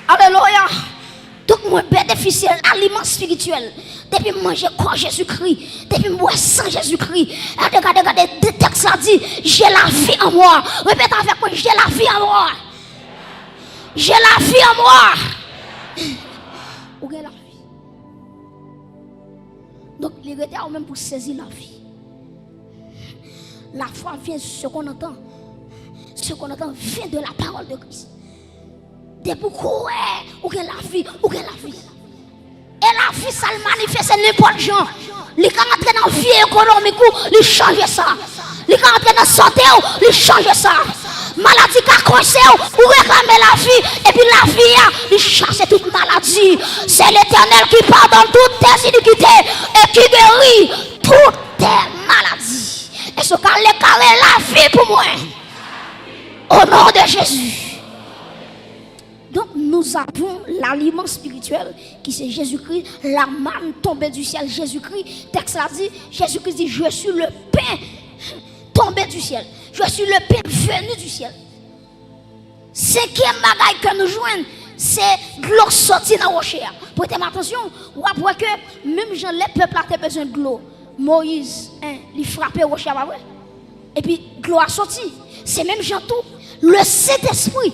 Alelouya. Donk, mwen benefisye aliman espirityèl. Depi m manje kò Jezikri, depi m bwè san Jezikri, gade, gade, gade, de tèks la di, j'ai la vie en moi. Repete avèk mwen, j'ai la vie en moi. J'ai la vie en moi. Ou gen lavi. Donk, li rete a ou menm pou sezi lavi. La foi vient de ce qu'on entend. Ce qu'on entend vient de la parole de Christ. Depi w kwè ou gen lavi, ou gen lavi. E lavi sa l manifeste nenpòt jan. Li ka antre nan vi ekonomik ou, li chanje sa. Li ka antre nan sante w, li chanje sa. Maladi ka kwense w, ou reklame lavi, epi lavi a, li chase tout maladi. C'est l'Éternel qui pardonne toutes tes iniquités et qui guérit toutes tes maladies. Èske w ka deklare lavi pou mwen? Au nom de Jésus. Donc, nous avons l'aliment spirituel qui c'est Jésus-Christ, la manne tombée du ciel, Jésus-Christ. Tèks la di, Jezikri di, je suis le pain tombé du ciel. Je suis le pain venu du ciel. Senkyèm bagay ke nou jwenn, se dlo soti nan woche a. Prete m atansyon, w ap wè ke menm jan lè pèp la te bezwen dlo, Moyiz, en, li frape woche a, pa vre? Epi dlo a soti. Se menm jan tou, Lesentespri,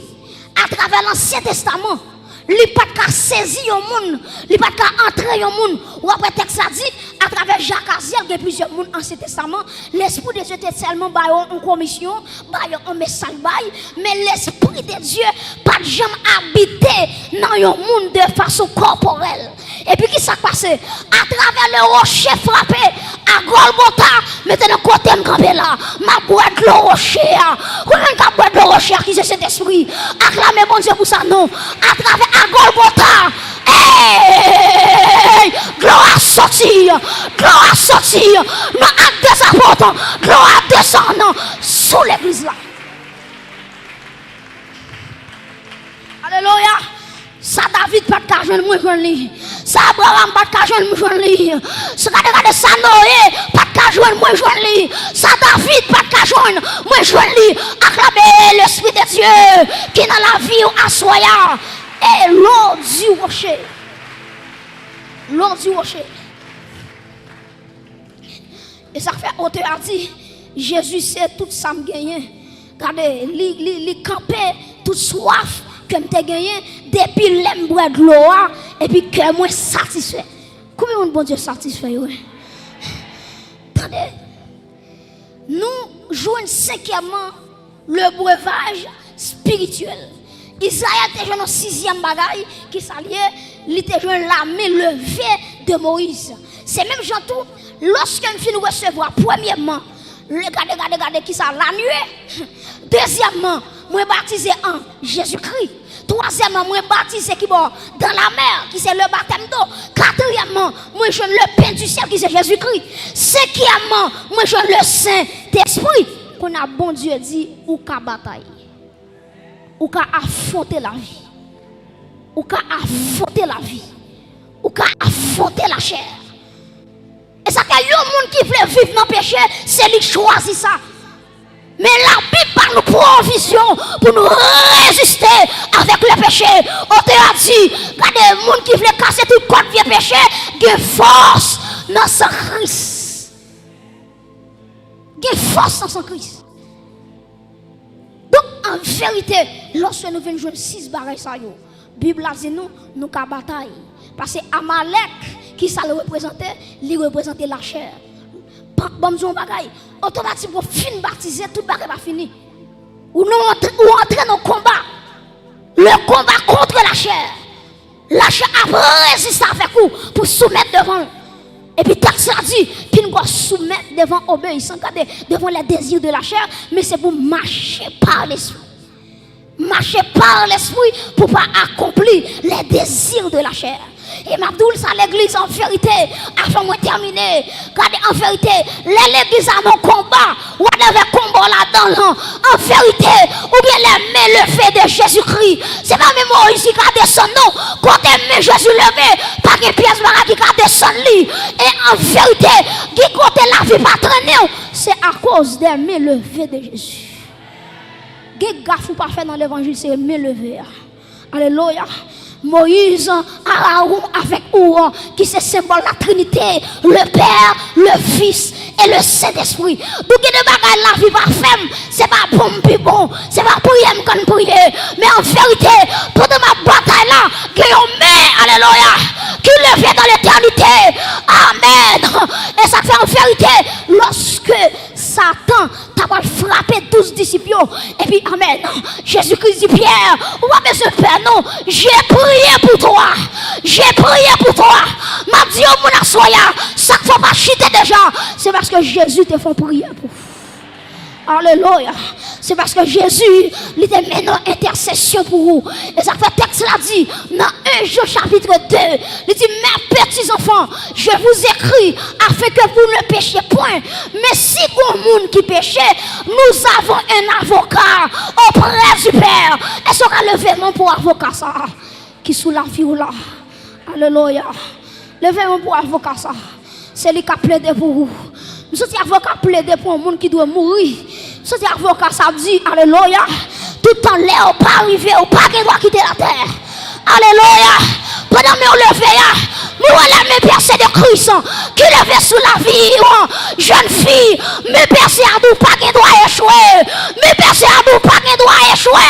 atravè Lansyen Testaman, li pa t ka sezi yon moun, li pa t ka antre yon moun. Ou ap wè tèks la di, atravè Jakazyèl, gen plizyè moun Ansyen Testaman, Lespri de Dye te sèlman ba yo yon komisyon, ba yo yon mesaj bay, men Lespri de Dye pa t janm abite nan yon moun de fason kòporèl. Epi ki sa k pase? Atravè le rocher frappé à Golgotha, mentnan kote m kanpe la, m ap bwè dlo woche a. Konbyen moun k ap bwè dlo woche a ki se Sentespri? Aklame Bondye pou sa, non. Atravè a Golgotha, ey, glwa soti, glwa soti. Nan Actes des Apôtres, glwa desann sou legliz la. Alelouya. Sa David pa t ka jwenn, mwen jwenn li. Sa Abraham pa t ka jwenn, mwen jwenn li. Sa, gade, gade, sa Noye pa t ka jwenn, mwen jwenn li. Sa David pa t ka jwenn, mwen jwenn li. Aklame Lespri de Dye ki nan lavi w aswè a. E l'eau du rocher. L'eau du rocher. E sa k fè otè a di, Jezi se tout sa m genyen. Gade, li, li, li kanpe tout swaf ke m te genyen depi lè m bwè dlo a, epi kè mwen satisfè. Konbyen moun Bondye satisfè yo, wi? Tande, nou jwenn senkyèmman le breuvage spirituel. Izrayèl te jwenn yon sizyèm bagay, ki sa l ye? Li te jwenn lame leve de Moyiz. Se menm jan tou, lòske m fin resevwa, premyèman, le, gade, gade, gade, ki sa? Lanwit. Dezyèmman, mwen batize an Jezikri. Twazyèmman, mwen batize ki bò? Dan lamè, ki se le batèm do. Katriyèmman, mwen jwenn le pen di syèl, ki se Jezikri. Senkyèmman, mwen jwenn le Sentespri. Kounye a, Bondye di, ou ka batay. Ou ka afwonte lavi. Ou ka afwonte lavi. Ou ka afwonte lachè. E sa fè yon moun ki vle viv nan peche, se li k chwazi sa. Men Labib ba nou pwovizyon pou nou reziste avèk le peche. Otè a di, gade, moun ki vle kase tout kòd vye peche, gen fòs nan san Kris. Gen fòs nan san Kris. Donk, an verite, lòske nou vin jwenn sis bagay sa yo, Bib la di nou, nou ka batay. Paske Amalèk, ki sa l reprezante? Li reprezante lachè. Pa, ban m di w yon bagay, otomatikman w fin batize, tout bagay pa fini. Ou nan antre, ou antre nan konba. Le combat contre la chair. Lachè ap reziste avèk ou pou soumèt devan l. Epi tèks la di, fin gwo soumèt devan obeyisan, gade, devan les désirs de la chair, men se pou mache pa lespri. Mache pa lespri pou pa akonpli les désirs de la chair. E m ap di w sa legliz an verite, avan mwen tèmine, gade an verite, lè legliz la nan konba, whatever konba w ladan l lan, an verite, ou gen les mains levées de Jésus-Christ. Se pa men Moyiz ki ka desann non. Kote men Jezi leve, pa gen pyès bagay ki ka desann li. E an verite, gen kote lavi pa trennen w, se akoz des mains levées de Jésus. Gen gaf ou pa fè nan levanjil, se men leve a. Alelouya. Moyiz, Arawon avèk Ouran, ki se senbòl la Trinite, le Père, le Fils et le Saint-Esprit. Donk, gen de bagay lavi pa fè m, se pa bon m pi bon, se pa priye m konn priye. Men an verite, pandan m ap batay la, gen yon men, alelouya, ki leve nan letènite. Amèn. E sa fè an verite, lòske Satan ta pral frape douz disip yo. Epi, amèn. Jezikri di, Pierre, ou pa bezwen pè, non. J'ai prié pour toi. J'ai prié pour toi. M ap di yon moun aswè a, sa k fè w pa chita deja, se paske Jezi te fè yon priyè pou ou. Alelouya. Se paske Jezi, li te mennen yon entèsesyon pou ou. E sa k fè tèks la di, nan en Jean chapitre deux, li di, mes petits enfants, je vous écris afin que vous ne péchiez point. Men si gon moun ki peche, nous avons un avocat auprès du Père. Èske w ka leve men w pou avoka sa a ki sou lavi w la? Alelouya. Leve men w pou avoka sa a. Se li k ap plede pou ou. M santi avoka plede pou yon moun ki dwe mouri. M santi avoka sa ap di, alelouya, toutan lè w pa rive, ou pa gen dwa kite latè. Alelouya. Pandan men w leve a, nou wè les mains percées de Christ ki leve sou lavi w, jèn fi. Men pèse a di w pa gen dwa echwe. Men pèse a di w pa gen dwa echwe.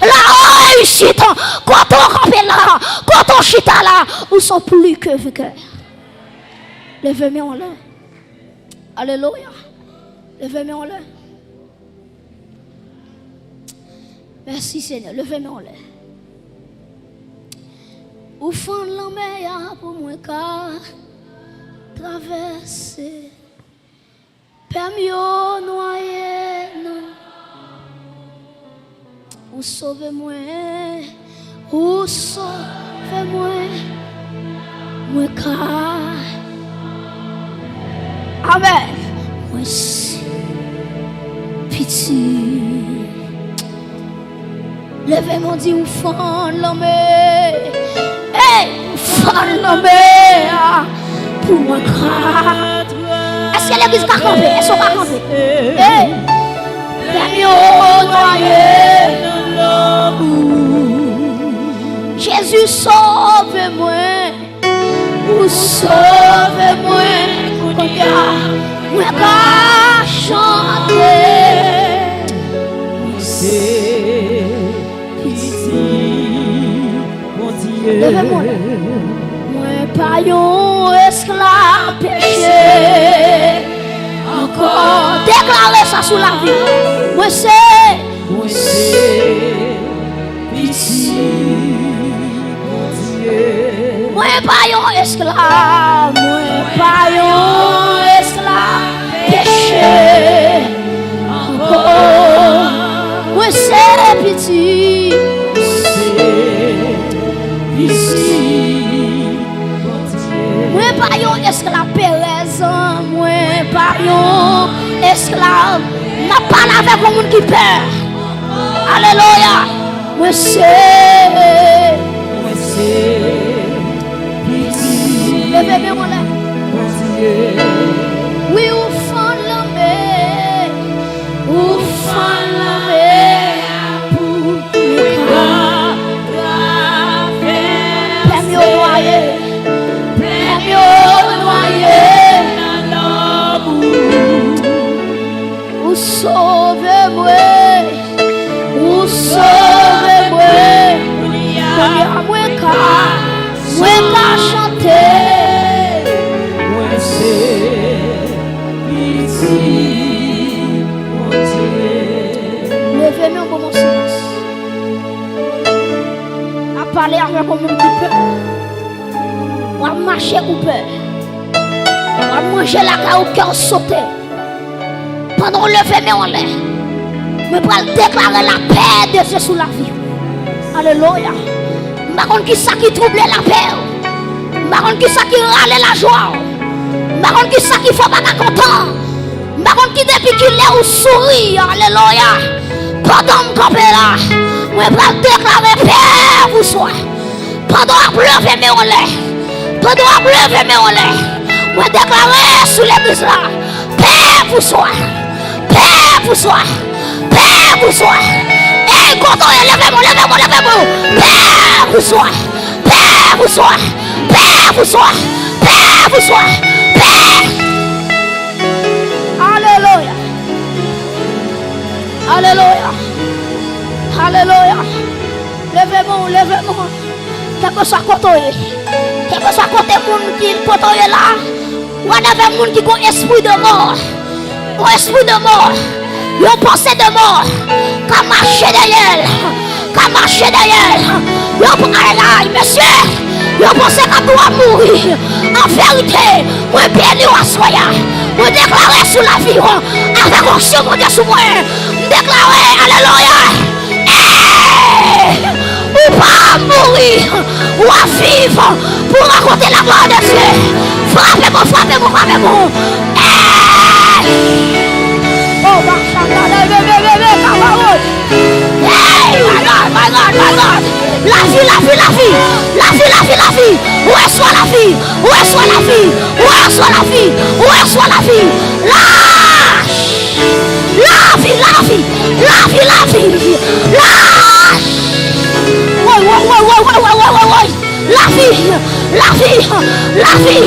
La réussite, kote w kanpe la, kote w chita la, ou sont plus que vainqueur. Leve men w anlè. Alelouya. Leve men w anlè. Mèsi, Senyè. Leve men w anlè. Ou fann lanmè a pou mwen ka travèse. Pè m yo nwaye nan Ou sove mwen, ou sove mwen, mwen ka. Amèn. Mwen se pitit. Leve men w di ou fann lanmè. Hey, ou fann lanmè a pou mwen ka. Èske legliz ka kanpe? Èske w ka kanpe? Hey! Lè m yo nwaye nan lanmou. Jezi sove mwen, ou sove mwen, kounye a mwen ka chante. Mwen se pitit Bondye. Leve men w. Mwen pa yon esklav peche ankò. Deklare sa sou lavi w. Mwen se. Mwen se. Pitit Mwen pa yon esklav, mwen pa yon esklav peche ankò. Mwen se pitit, se pitit Bondye. Mwen pa yon esklav perèz, mwen pa yon esklav. M ap pale avèk yon moun ki pè. Alelouya. Mwen se, mwen se pitit Bondye. Leve men w anlè. Wi, ou fann lanmè. Ou fann lanmè a pou mwen ka travèse. Pè m yo nwaye. Pè m yo nwaye nan lanmou. Ou sove mwen, ou sove mwen. Kounye a mwen ka, mwen ka chante. Mwen se pitit Bondye. Leve men w ban m yon silans. Ap pale avèk yon moun ki pè. W ap mache ou pè. W ap manje lakay ou kè w sote. Pandan w leve men w anlè, mwen pral deklare lapè de Dye sou lavi w. Alelouya. M pa konn kisa ki twouble lapè w. M pa konn kisa ki rale lajwa w. M pa konn kisa ki fè w pa ka kontan. M pa konn ki depi ki lè ou souri. Alelouya. Pandan m kanpe la, mwen pral deklare pè pou swa. Pandan w ap leve men w anlè, pandan w ap leve men w anlè, mwen deklare sou legliz la, pè pou swa, pè pou swa, pè pou swa. Ey, kote w ye, leve men w, leve men w, leve men w. Pè pou swa, pè pou swa, pè pou swa, pè pou swa, pè. Alelouya. Alelouya. Alelouya. Leve men w, leve men w. Kèlkeswa kote w ye. Kèlkeswa kote moun ki kote w ye la. Whatever moun ki gon espri de mò. Yon espri de mò. Yon panse de mò. Ka mache dèyè l. Ka mache dèyè l. Yo, ay, ay, mesye. Yo panse k ap dwe mouri. An verite, mwen beni w aswè a. Mwen deklare sou lavi w. Avèk onksyon Bondye sou mwen. M deklare, alelouya. Ey! Ou pa ap mouri. W ap viv pou rakonte la glwa de Dye. Frape mwen, frape mwen, frape mwen. Ey! Oh, bachata, le, le, le, le, le, kabawo. Ey! My God, my God, my God. Lavi, lavi, lavi. Lavi, lavi, lavi. Resevwa lavi. Resevwa lavi. Resevwa lavi. Resevwa lavi. Lach. Lavi, lavi, lavi, lavi, lach. Woy, woy, woy. Lavi, lavi, lavi.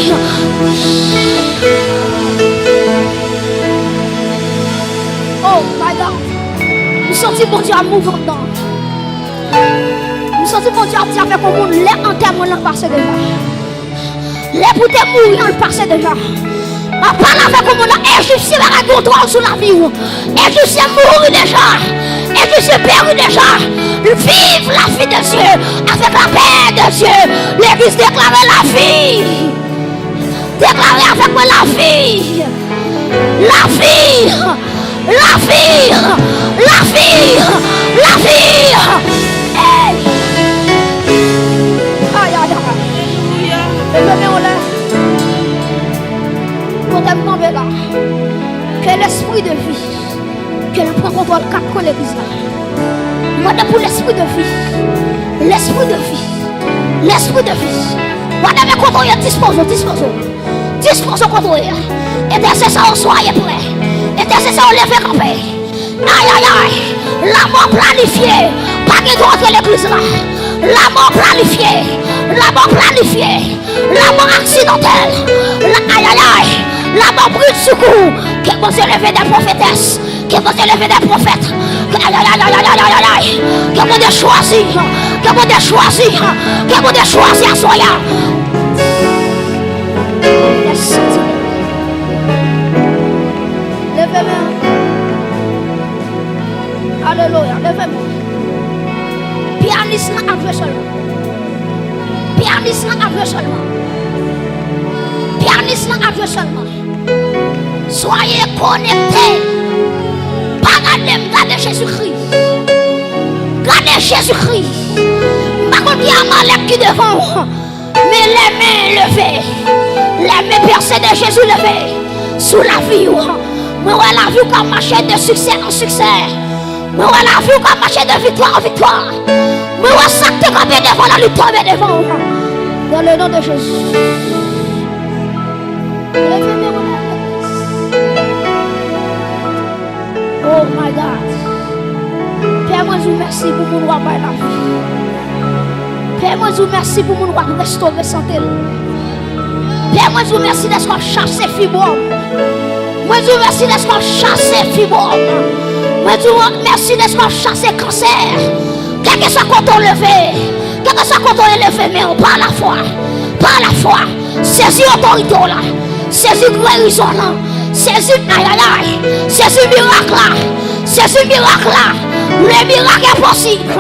Oh, my God. M santi Bondye ap move anndan. M santi Bondye ap di avèk yon moun, lè antèman an pase deja. Lè pou te mouri an pase deja. M ap pale avèk yon moun la, Ejipsyen pa gen kontwòl sou lavi w. Ejipsyen mouri deja. Ejipsyen peri deja. Viv lavi de Dye avèk lapè de Dye. Legliz deklare lavi. Deklare avèk mwen lavi. Lavi. Lavi! Lavi! Lavi! Ey! Ay, ay, ay. Leve men w anlè. Kote m kanpe la. Ke lespri de vi, ke l pran kontwòl kat kwen legliz la. Mande pou lespri de vi. Lespri de vi. Lespri de vi. Whatever kote w ye, dispoze w, dispoze w. Dispoze w kote w ye. Entèsesè yo, swaye prè. Entèsesè yo, leve kanpe. Ay, ay, ay. Lanmò planifye pa gen dwa antre legliz la. Lanmò planifye. Lanmò planifye. Lanmò aksidantèl. La, ay, ay, ay. Lanmò britsoukou. Ke Bondye leve de pwofetès. Ke Bondye leve de pwofèt. Ke, ay, ay, ay. Ke Bondye chwazi. Ke Bondye chwazi. Ke Bondye chwazi aswè a. Yes, Sentè. Leve men w. Alelouya. Leve men w. Pyanis lan ap jwe sèlman. Pyanis Pyanis lan ap jwe sèlman. Pyanis lan ap jwe sèlman. Soyez connectés. Pa gade m, gade Jezikri. Gade Jezikri. M pa konn ki Amalèk ki devan w, men lè men leve, lè men pèse de Jezi leve sou lavi w. Mwen wè lavi w k ap mache de siksè an siksè. Mwen wè lavi w k ap mache de viktwa an viktwa. Mwen wè sa k te kanpe devan w la, li tonbe devan w. Dans le nom de Jésus. Leve men w la. Oh my God. Pè, mwen di w mèsi pou moun w ap bay lavi. Pè, mwen di w mèsi pou moun w ap restore sante l. Pè, mwen di w mèsi dèske w ap chase fibwòm. Mwen di w mèsi dèske w ap chase fibwòm. Mwen di w mèsi dèske w ap chase kansè. Kèlkeswa kote w leve, kèlkeswa kote w leve men w, pa lafwa, pa lafwa, sezi otorite w la, sezi gerizon lan, sezi ayayay, sezi mirak la, sezi mirak la. Le miracle est possible.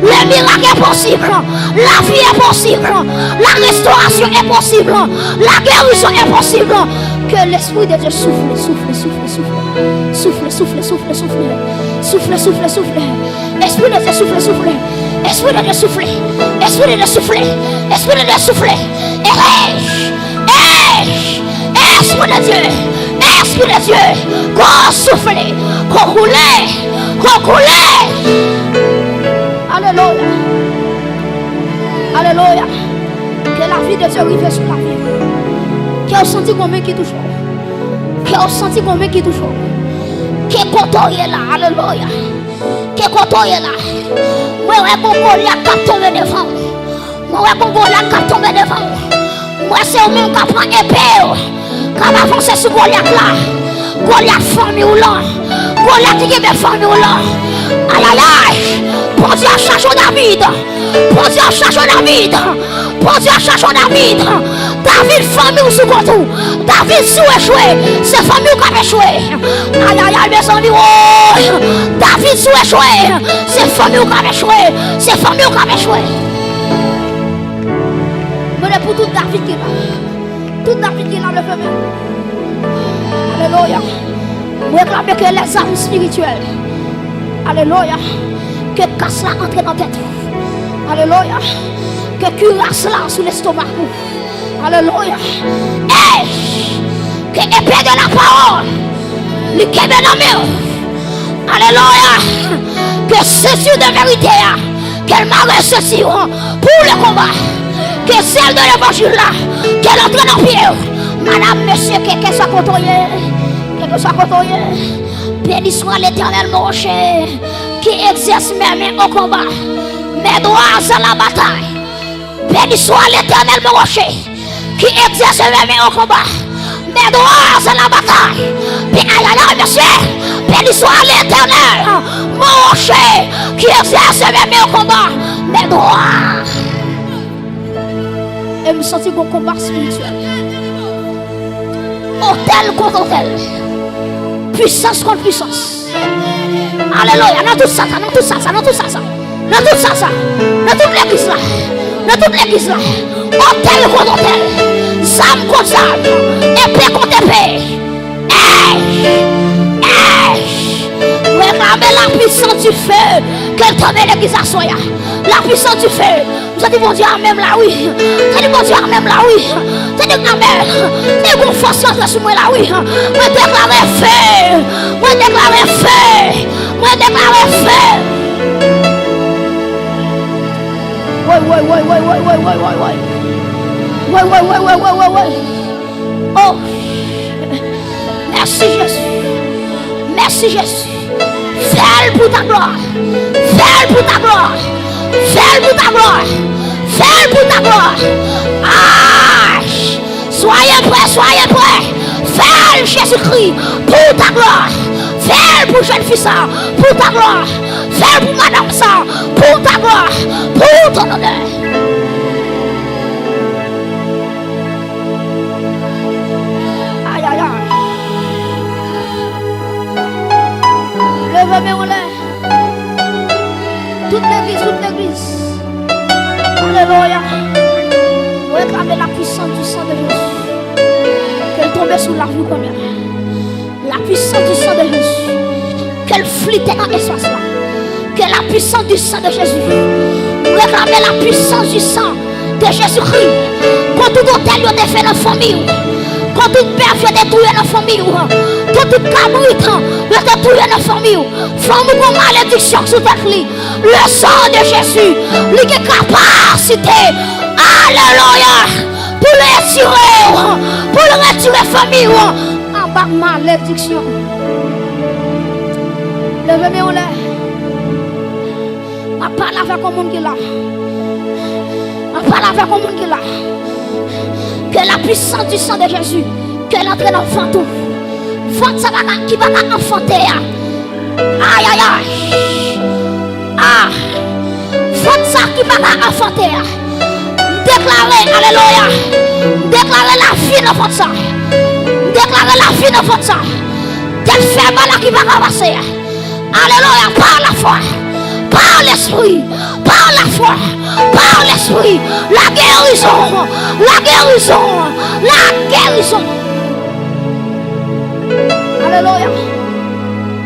Le miracle est possible. La vie est possible. La restauration est possible. La guérison est possible. Que l'Esprit de Dieu souffle, souffle, souffle, souffle. Souffle, souffle, souffle, souffle. Souffle, souffle, souffle. Espri de Dye, souffle, souffle. Espri de Dye, souffle. Espri de Dye, souffle. Espri de Dye, souffle. Espri de Dye. Espri de Dye. Ko soufle. Ko koule. Ko koule. Alelouya. Alelouya. Ke lavi de Dye rive sou lavi w. Ke w santi gon men ki touche w. Ke w santi gon men ki touche w. Ke kote w ye la. Alelouya. Ke kote w ye la. Mwen wè gon Golyat k ap tonbe devan w. Mwen wè gon Golyat k ap tonbe devan w. Mwen wè se ou menm k ap pran epe w, k ap avanse sou Golyat la. Golyat fanmi w lan. Golyat ki genbe fanmi w lan. Ayayay. Bondye ap chache w David. Bondye ap chache w David. Bondye ap chache w David. David, fanmi w sou kont ou. David, si w echwe, se fanmi w k ap echwe. Ayayay, mezanmi, woy. David, si w echwe, se fanmi w k ap echwe. Se fanmi w k ap echwe. Mwen, pou tout David ki la. Tout David ki la, leve men. Alelouya. Mwen reklame ke lèzam espirityèl. Alelouya. Ke kas la antre nan tèt ou. Alelouya. Ke kiras la sou lestomak ou. Alelouya. Ey! Ke epe de la pawòl li kenbe nan men w. Alelouya. Ke senti de verite a, ke l mare senti w pou le konba. Ke zèl de levanjil la, ke l antre nan pye w. Madam, mesye, kèlkeswa kote w ye, kèlkeswa kote w ye, béni soit l'Éternel, mon rocher, qui exerce mes mains au combat, mes doigts à la bataille. Béni soit l'Éternel, mon rocher, qui exerce mes mains au combat, mes doigts à la bataille. Béni, aïe, aïe, aïe, mesye. Béni soit l'Éternel, mon rocher, qui exerce mes mains au combat, mes doigts. E m santi gon konba espirityèl. Otèl kont otèl. Pwisans kont pwisans. Alelouya. Nan tout sa, sa, nan tout sa, sa, nan tout sa, sa. Nan tout sa, sa. Nan tout legliz la. Nan tout legliz la. Otèl kont otèl. Zam kont zam. Epe kont epe. Ey! Ey! Reklame la puissance du feu. Ke l tonbe legliz aswè a. La puissance du feu. M santi Bondye a menm la wi. Santi Bondye a menm la wi. Santi amèn. Santi gon fòs ki antre sou mwen la wi. Mwen deklare fe. Mwen deklare fe. Mwen deklare fe. Woy, woy, woy, woy. Woy, woy, woy, woy, woy. Woy, woy, woy, woy, woy, woy, woy. Oh. Mèsi Jezi. Mèsi Jezi. Fè l pou ta glwa. Fè l pou ta glwa. Fè l pou ta glwa. Fè l pou ta glwa. Ah! Soyez prêts, soyez prêts. Fè l, Jezikri, pou ta glwa. Fè l pou jèn fi sa, pou ta glwa. Fè l pou madanm sa, pou ta glwa. Pou ton onè. Ay, ay, ay. Leve men w anlè. Tout legliz, tout legliz. Alelouya. Reklame la puissance du sang de Jésus. Ke l tonbe sou lavi w kounye a. La puissance du sang de Jésus. Ke l flite nan espas la. Que la puissance du sang de Jésus. Reklame la puissance du sang de Jésus-Christ. Kont tout otèl yo te fè nan fanmi w. Kont tout bèf yo te touye nan fanmi w. Kont tout kabrit yo te touye nan fanmi w. Fanm ou gon malediksyon sou tèt li. Le sang de Jésus, li gen kapasite. Alelouya. Pou l retire w, pou l retire fanmi w anba malediksyon. Leve men w anlè. M ap pale avèk yon moun ki la. M ap pale avèk yon moun ki la. Que la puissance du sang de Jésus, ke l antre nan vant ou. Vant sa pa ka, ki pa ka anfante a. Ayayay. Ah. Vant sa ki pa ka anfante a. M deklare, alelouya. M deklare lavi nan vant sa. M deklare lavi nan vant sa. Tèt fè mal la ki pa ka pase a. Alelouya, par la foi, par l'esprit, par la foi, par l'esprit, la guérison, la guérison, la guérison. Alelouya.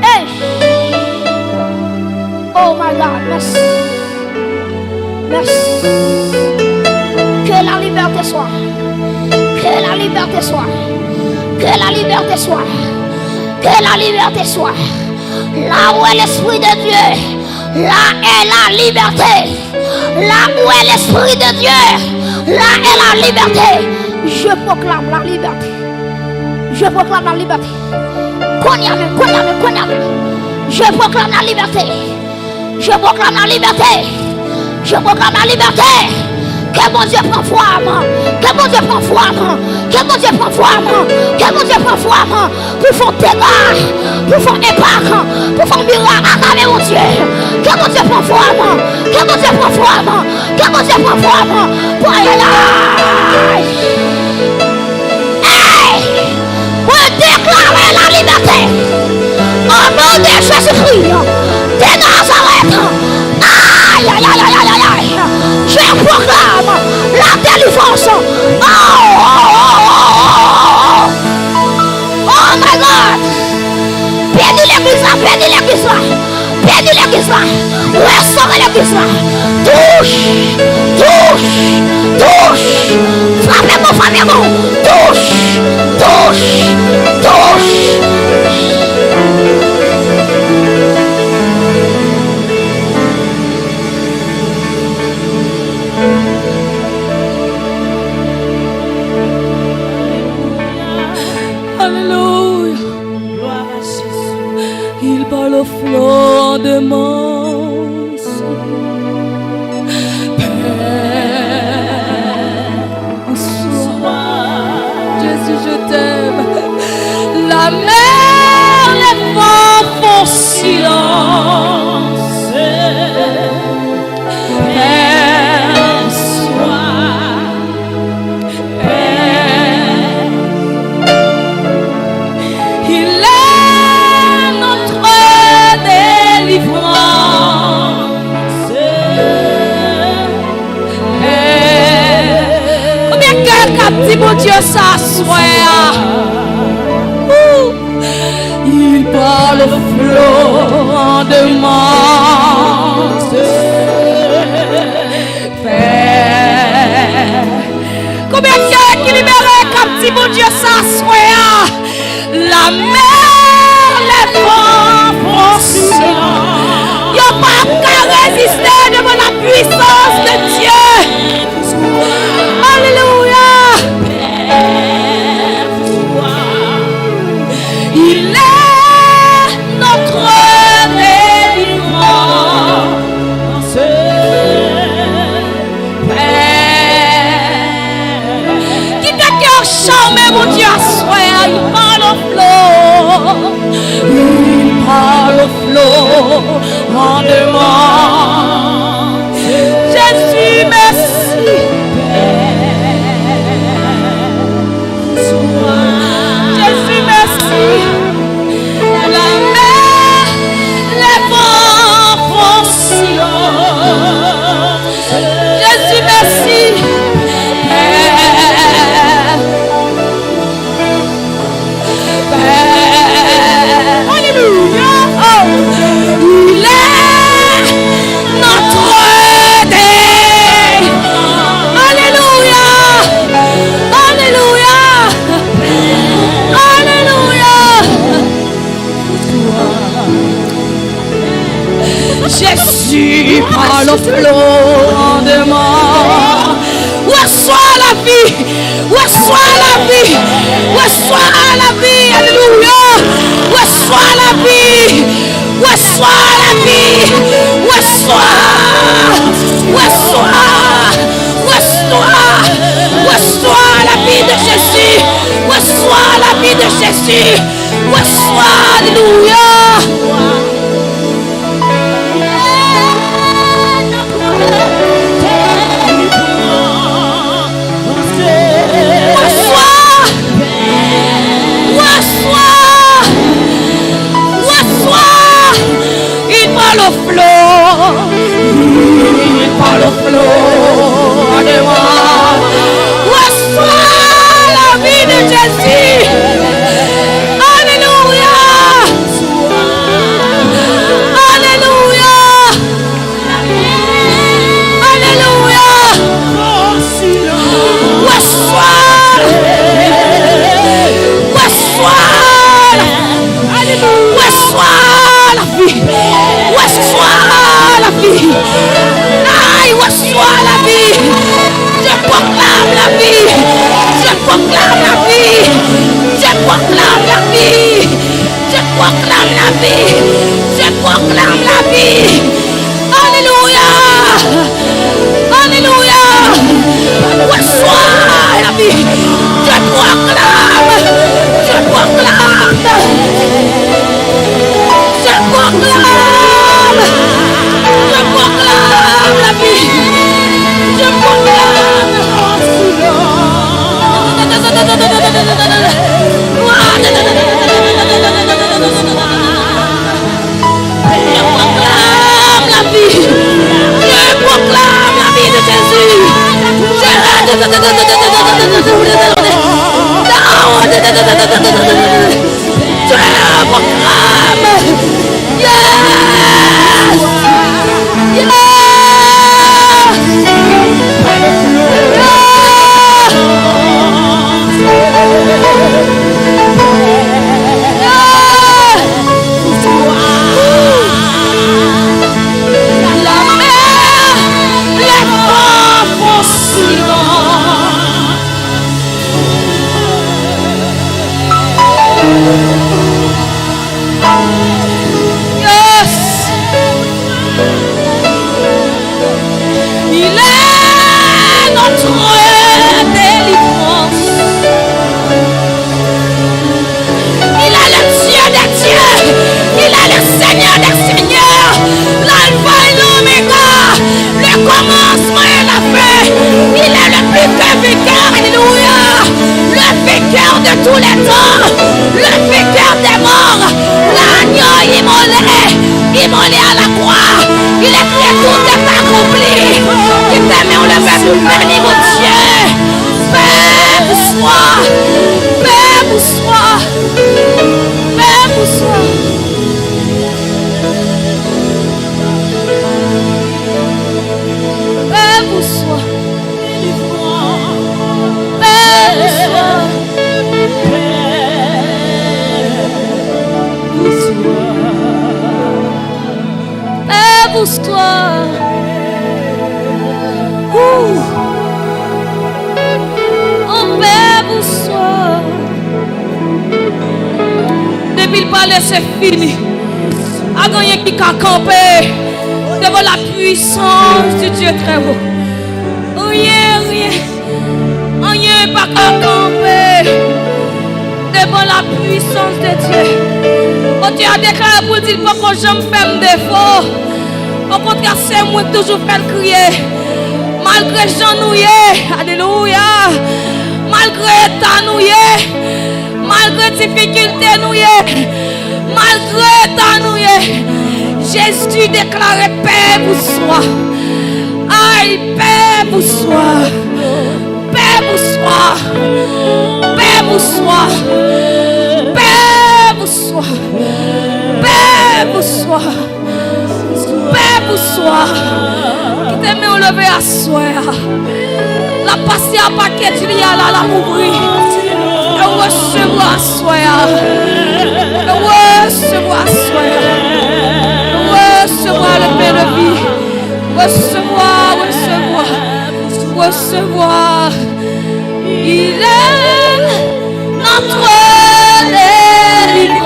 Hey. Oh my God, merci. Merci. Que la liberté soit. Que la liberté soit. Que la liberté soit. Que la liberté soit. Là où est l'Esprit de Dieu, là est la liberté. Là où est l'Esprit de Dieu, là est la liberté. Je proclame la liberté. Je proclame la liberté. Kounye a menm, kounye a menm, kounye a menm. Je proclame la liberté. Je proclame la liberté. Je proclame la liberté. Ke Bondye pran vwa m. Ke Bondye pran vwa m. Ke Bondye pran vwa m. Ke Bondye pran vwa m. Pou fè dega, pou fè enpak, pou fè mirak atravè Bondye. Ke Bondye pran vwa m. Ke Bondye pran vwa m. Ke Bondye pran vwa m. Pou ayayay. Hey! Mwen deklare la libète. O non de Jezikri de Nazarèt. Ayayayayayay. Je proclame la délivrance. Oh, oh, oh, oh, oh, oh. Oh my God. Beni legliz la, beni legliz la. Beni legliz la. Restore legliz la. Touche, touche, touche. Frape bon, frape bon. Touche, touche, touche. Alelouya. Glwa a Jezi. Il parle au flot de mon soul. Père, bonsoir. Jésus, je t'aime. La mer, les vents font silence. Père, bonsoir. Père, il est notre délivrance. Père. Konbyen kè k ap di Bondye sa aswè a? Ou. Il parle au flot de mon Père. Konbyen kè ki libere k ap di Bondye sa aswè a? La mer, les vents font silence. Yo p ap ka reziste devan la puissance de Dieu. Alelouya. Il est notre délivrance. Pè. Kite kè w chome Bondye aswè a, il parle au flot, il parle au flot en demande. Jésus, merci. Jésus, merci. La mer, les vents font silence. Jésus, merci. Père, Jésus, par le flot de mort. Reçois la vie. Reçois la vie. Reçois la vie. Alléluia. Reçois la vie. Reçois la vie. Reçois. Reçois. Reçois. Reçois la vie de Jésus. Reçois la vie de Jésus. Reçois. Alléluia. Reçois. Reçois. Reçois. Il parle au flot. Il parle au flot de moi. Reçois la vie de Jésus. Alléluia. Alléluia. Alléluia. Reçois. Reçois. Reçois la vie. Reçois la vie. Ay, reçois la vie. Je proclame la vie. Je proclame la vie. Je proclame la vie. Je proclame la vie. Je proclame la vie. Alléluia. Alléluia. Reçois la vie. Je proclame. Je proclame. Je proclame. Je proclame la vie. Je proclame. Je proclame la vie. Je proclame la vie de Jésus. Je, je proclame. Yes. Yes. Yes. Il est notre délivrance. Il est le Dieu des dieux. Il est le Seigneur des seigneurs. L'alpha et l'oméga. Le commencement et la fin. Il est le plus que vainqueur. Alléluia. Le vainqueur de tous les temps. Le vainqueur des morts. L'agneau immolé. Immolé à la croix. Il est crié, tout est accompli. Ki te men w leve pou beni Bondye. Pè, bonswa. Pè, bonswa. Pè, bonswa. Pè, bonswa. Pè, bonswa. Pè, bonswa. Ooh. Oh, Pè, bonswa. Depi l pale, se fini. Pa gen anyen ki ka kanpe devan la puissance du Dieu très haut. Anyen, anyen, anyen pa ka kanpe devan la puissance de Dieu. Bondye a deklare pou l di l poko janm fè m defo. Okontrè, se mwen k toujou fè l kriye. Malgre jan nou ye, alelouya, malgre eta nou ye, malgre difikilte nou ye, malgre eta nou ye, Jezi deklare pè, bonswa. Ay, pè, bonswa. Pè, bonswa. Pè, bonswa. Pè, bonswa. Pè, bonswa. Pè, bonswa. Kite men w leve aswè a. L ap pase a pakèt li a la, l ap ouvri. E w resevwa aswè a. E w resevwa aswè a. E w resevwa le Recevoir, recevoir, recevoir. Il est notre délivrance.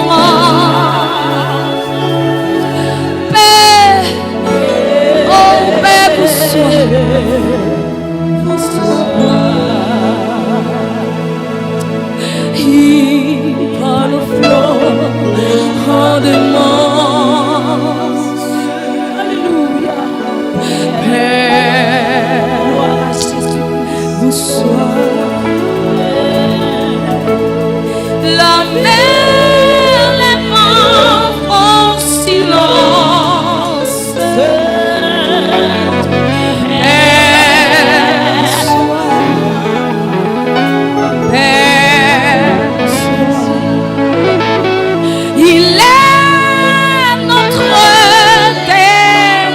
Père, oh Père, bonsoir. Bonsoir. Il parle fort en démence. Alléluia. Père, gloire à Jésus. Bonsoir. La mer, les vents font silence. Père, Père, il est notre Père.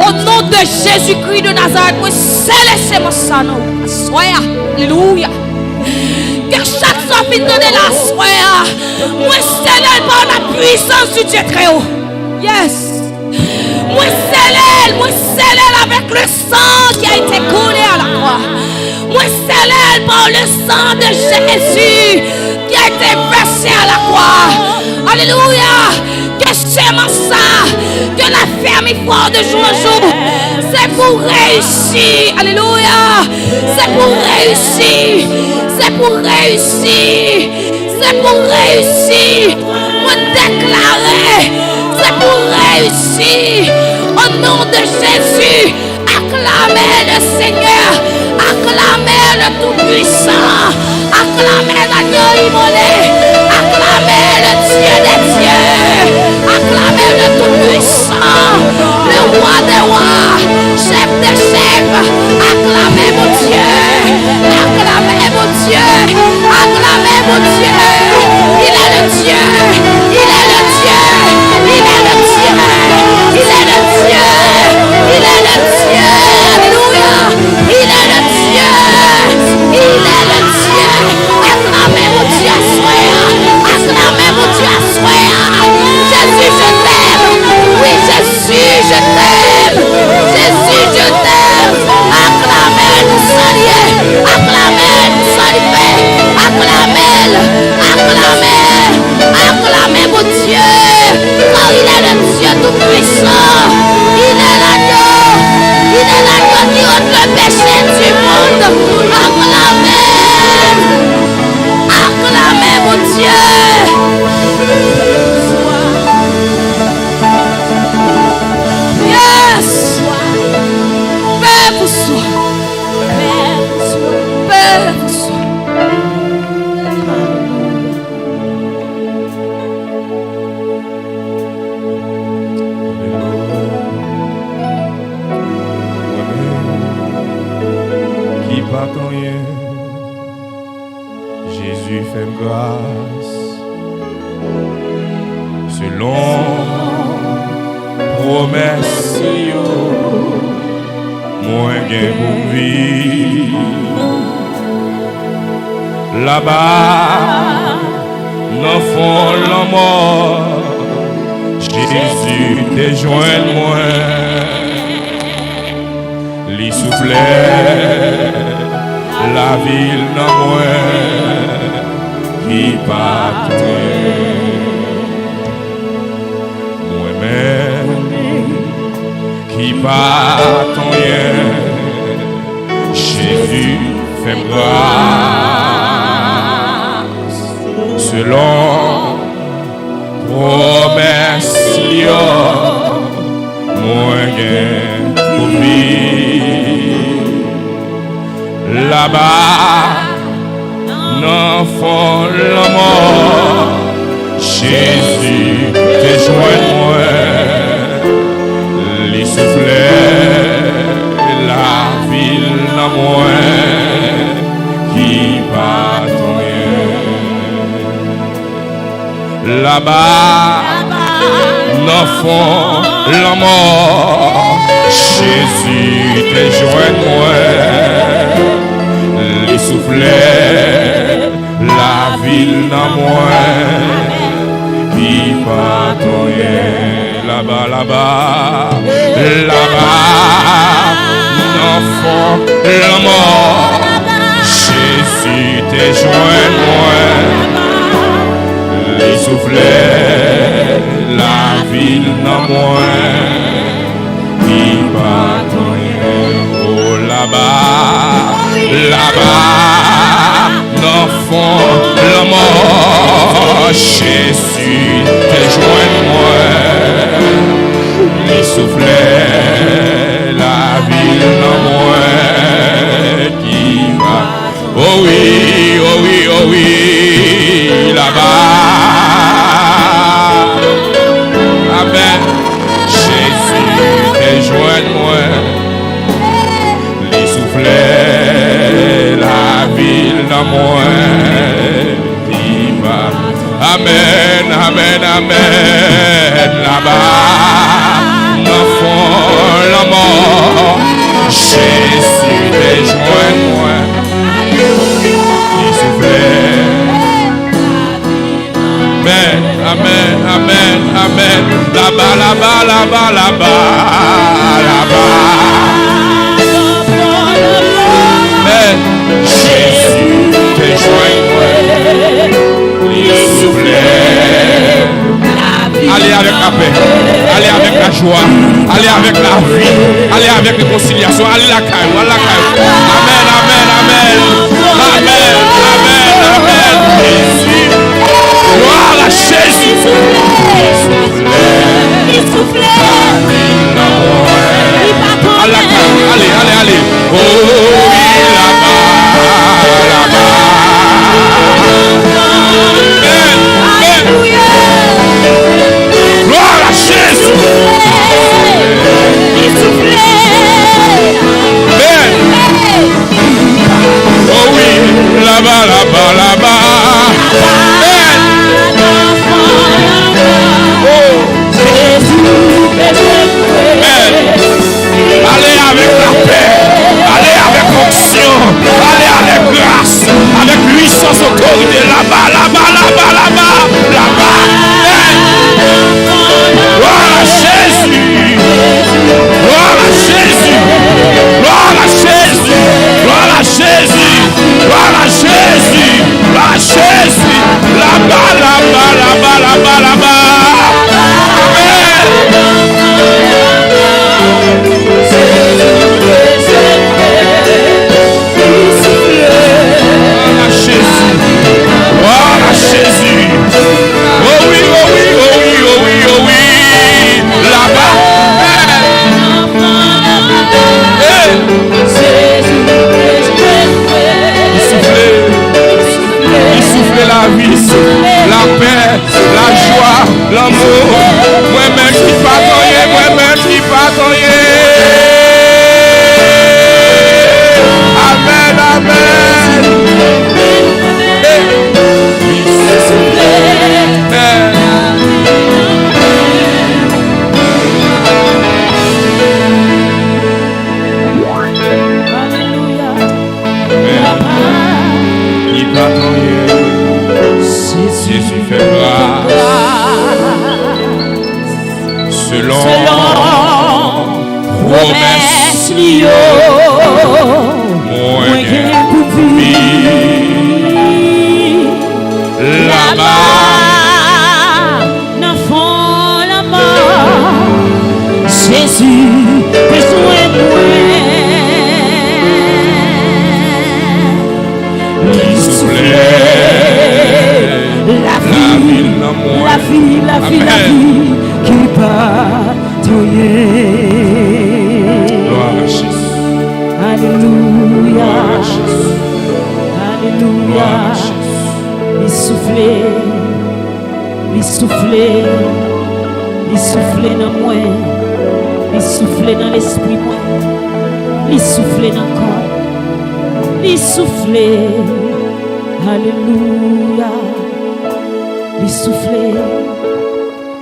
O non de Jezikri de Nazarèt, mwen sele semans sa nan ou aswè a. Alelouya. Ke chak sa w fin tande la aswè a, mwen sele l pa la puissance du Dieu très haut. Yes. Mwen sele l, mwen sele l avèk le sang qui a été coulé à la croix. Mwen sele l par le sang de Jésus qui a été versé à la croix. Alelouya. Ke semans sa, ke la fèmifwa de jou an jou, se pou reyisi. Alelouya. Se pou reyisi. Se pou reyisi. Se pou reyisi. Mwen deklare, se pou reyisi. O non de Jezi, aklame le Senyè, aklame le Tout-Puissant, aklame l'agneau immolé, aklame le Dieu des dieux, aklame le Tout-Puissant, le Roi des rois, Chèf dè chèf, aklame Bondye, aklame Bondye, aklame Bondye. Il est le Dieu, il est le Dieu, il est le Dieu, il est le Dieu, il est le Dieu. Alléluia. Il est le Dieu, il est le Dieu. Aklame Bondye aswè a, aklame Bondye aswè a. Jésus, je t'aime. Oui, Jésus. Jésus, je t'aime. Jésus, je t'aime. Aklame l pou sa l ye. Aklame l pou sa l fè. Aklame l. Aklame. Aklame Bondye. Car il est le Dieu tout-puissant. Il est l'agneau. Il est l'agneau qui ôte le péché du monde. Aklame l. Aklame Bondye. Yes! Pè, bonswa. Pè, bonswa. Ki pa t anyen. Jezi fè m gras. Selon pwomès li yo, mwen gen pou m viv. Laba, nan fon lanmò, Jezi te jwenn mwen. Li soufle lavi l nan mwen ki pa t anyen. Mwen menm ki pa t anyen, Jezi fè m gras. Selon pwomès li yo, mwen gen pou viv. Laba, nan fon lanmò, Jezi te jwenn mwen. Li soufle lavi l nan mwen ki pa t anyen. Laba, nan fon lanmò, Jezi te jwenn mwen. Li soufle lavi Vil nan mwen ki pa tonyen laba, laba, laba nan fon lanmò. Jezi te jwenn mwen, li soufle lavi l nan mwen. Li pa tonyen o laba, laba nan fon lanmò. Jezi te jwenn mwen, li soufle lavi l nan mwen ki pa. O wi, o wi, o wi, laba. Amèn. Jezi te jwenn mwen, li soufle lavi l nan mwen. Li pa Amèn, amèn, amèn. Laba nan fon lanmò, Jezi te jwenn mwen. Li soufle. Amèn, amèn, amèn, amèn. Laba, laba, laba, laba, laba. Amèn. Jezi te jwenn mwen. Li soufle. Ale avèk lapè. Ale avèk lajwa. Ale avèk lavi. Ale avèk rekonsilyasyon. Ale lakay ou. Ale lakay ou. Amèn, amèn, amèn. Amèn, amèn, amèn. Glwa a Jezi. Li soufle. Li pa tonbe. Ale lakay ou. Ale, ale, ale. O wi, laba, laba. Amèn, amèn. Glwa a Jezi. Li soufle. Amèn. O wi, laba, laba, laba. Amèn. O. Amèn. Ale avèk lapè, ale avèk onksyon, ale avèk gras, avèk pwisans, otorite, laba, laba, laba, laba, laba. Amèn. Glwa a Jezi. Glwa a Jezi. Glwa a Jezi. Glwa a Jezi. Glwa a Jezi. Glwa a Jezi. Laba, laba, laba, laba, laba. Amèn. Glwa a Jezi. Glwa a Jezi. O wi, o wi, o wi, o wi, o wi. Laba. Hey. Li soufle. Li soufle lavi, lapè, lajwa, lanmou. Mwen menm ki pa tonyen, mwen menm ki pa tonyen. Amèn, amèn. Hey. Amèn. Alelouya. Amèn. Papa. Li pa tonyen. Jezi fè gras. Selon pwomès li yo, mwen gen pou viv. Laba. Nan fon lanmò, Jezi te jwenn mwen. Li soufle lavi, lavi, lavi, lavi ki pa tonyen. Glwa a Jezi. Alelouya. Glwa a Jezi. Alelouya. Glwa a Jezi. Li soufle. Li soufle, li soufle nan mwen, li soufle nan lespri mwen, li soufle nan kò m, li soufle, alelouya, li soufle.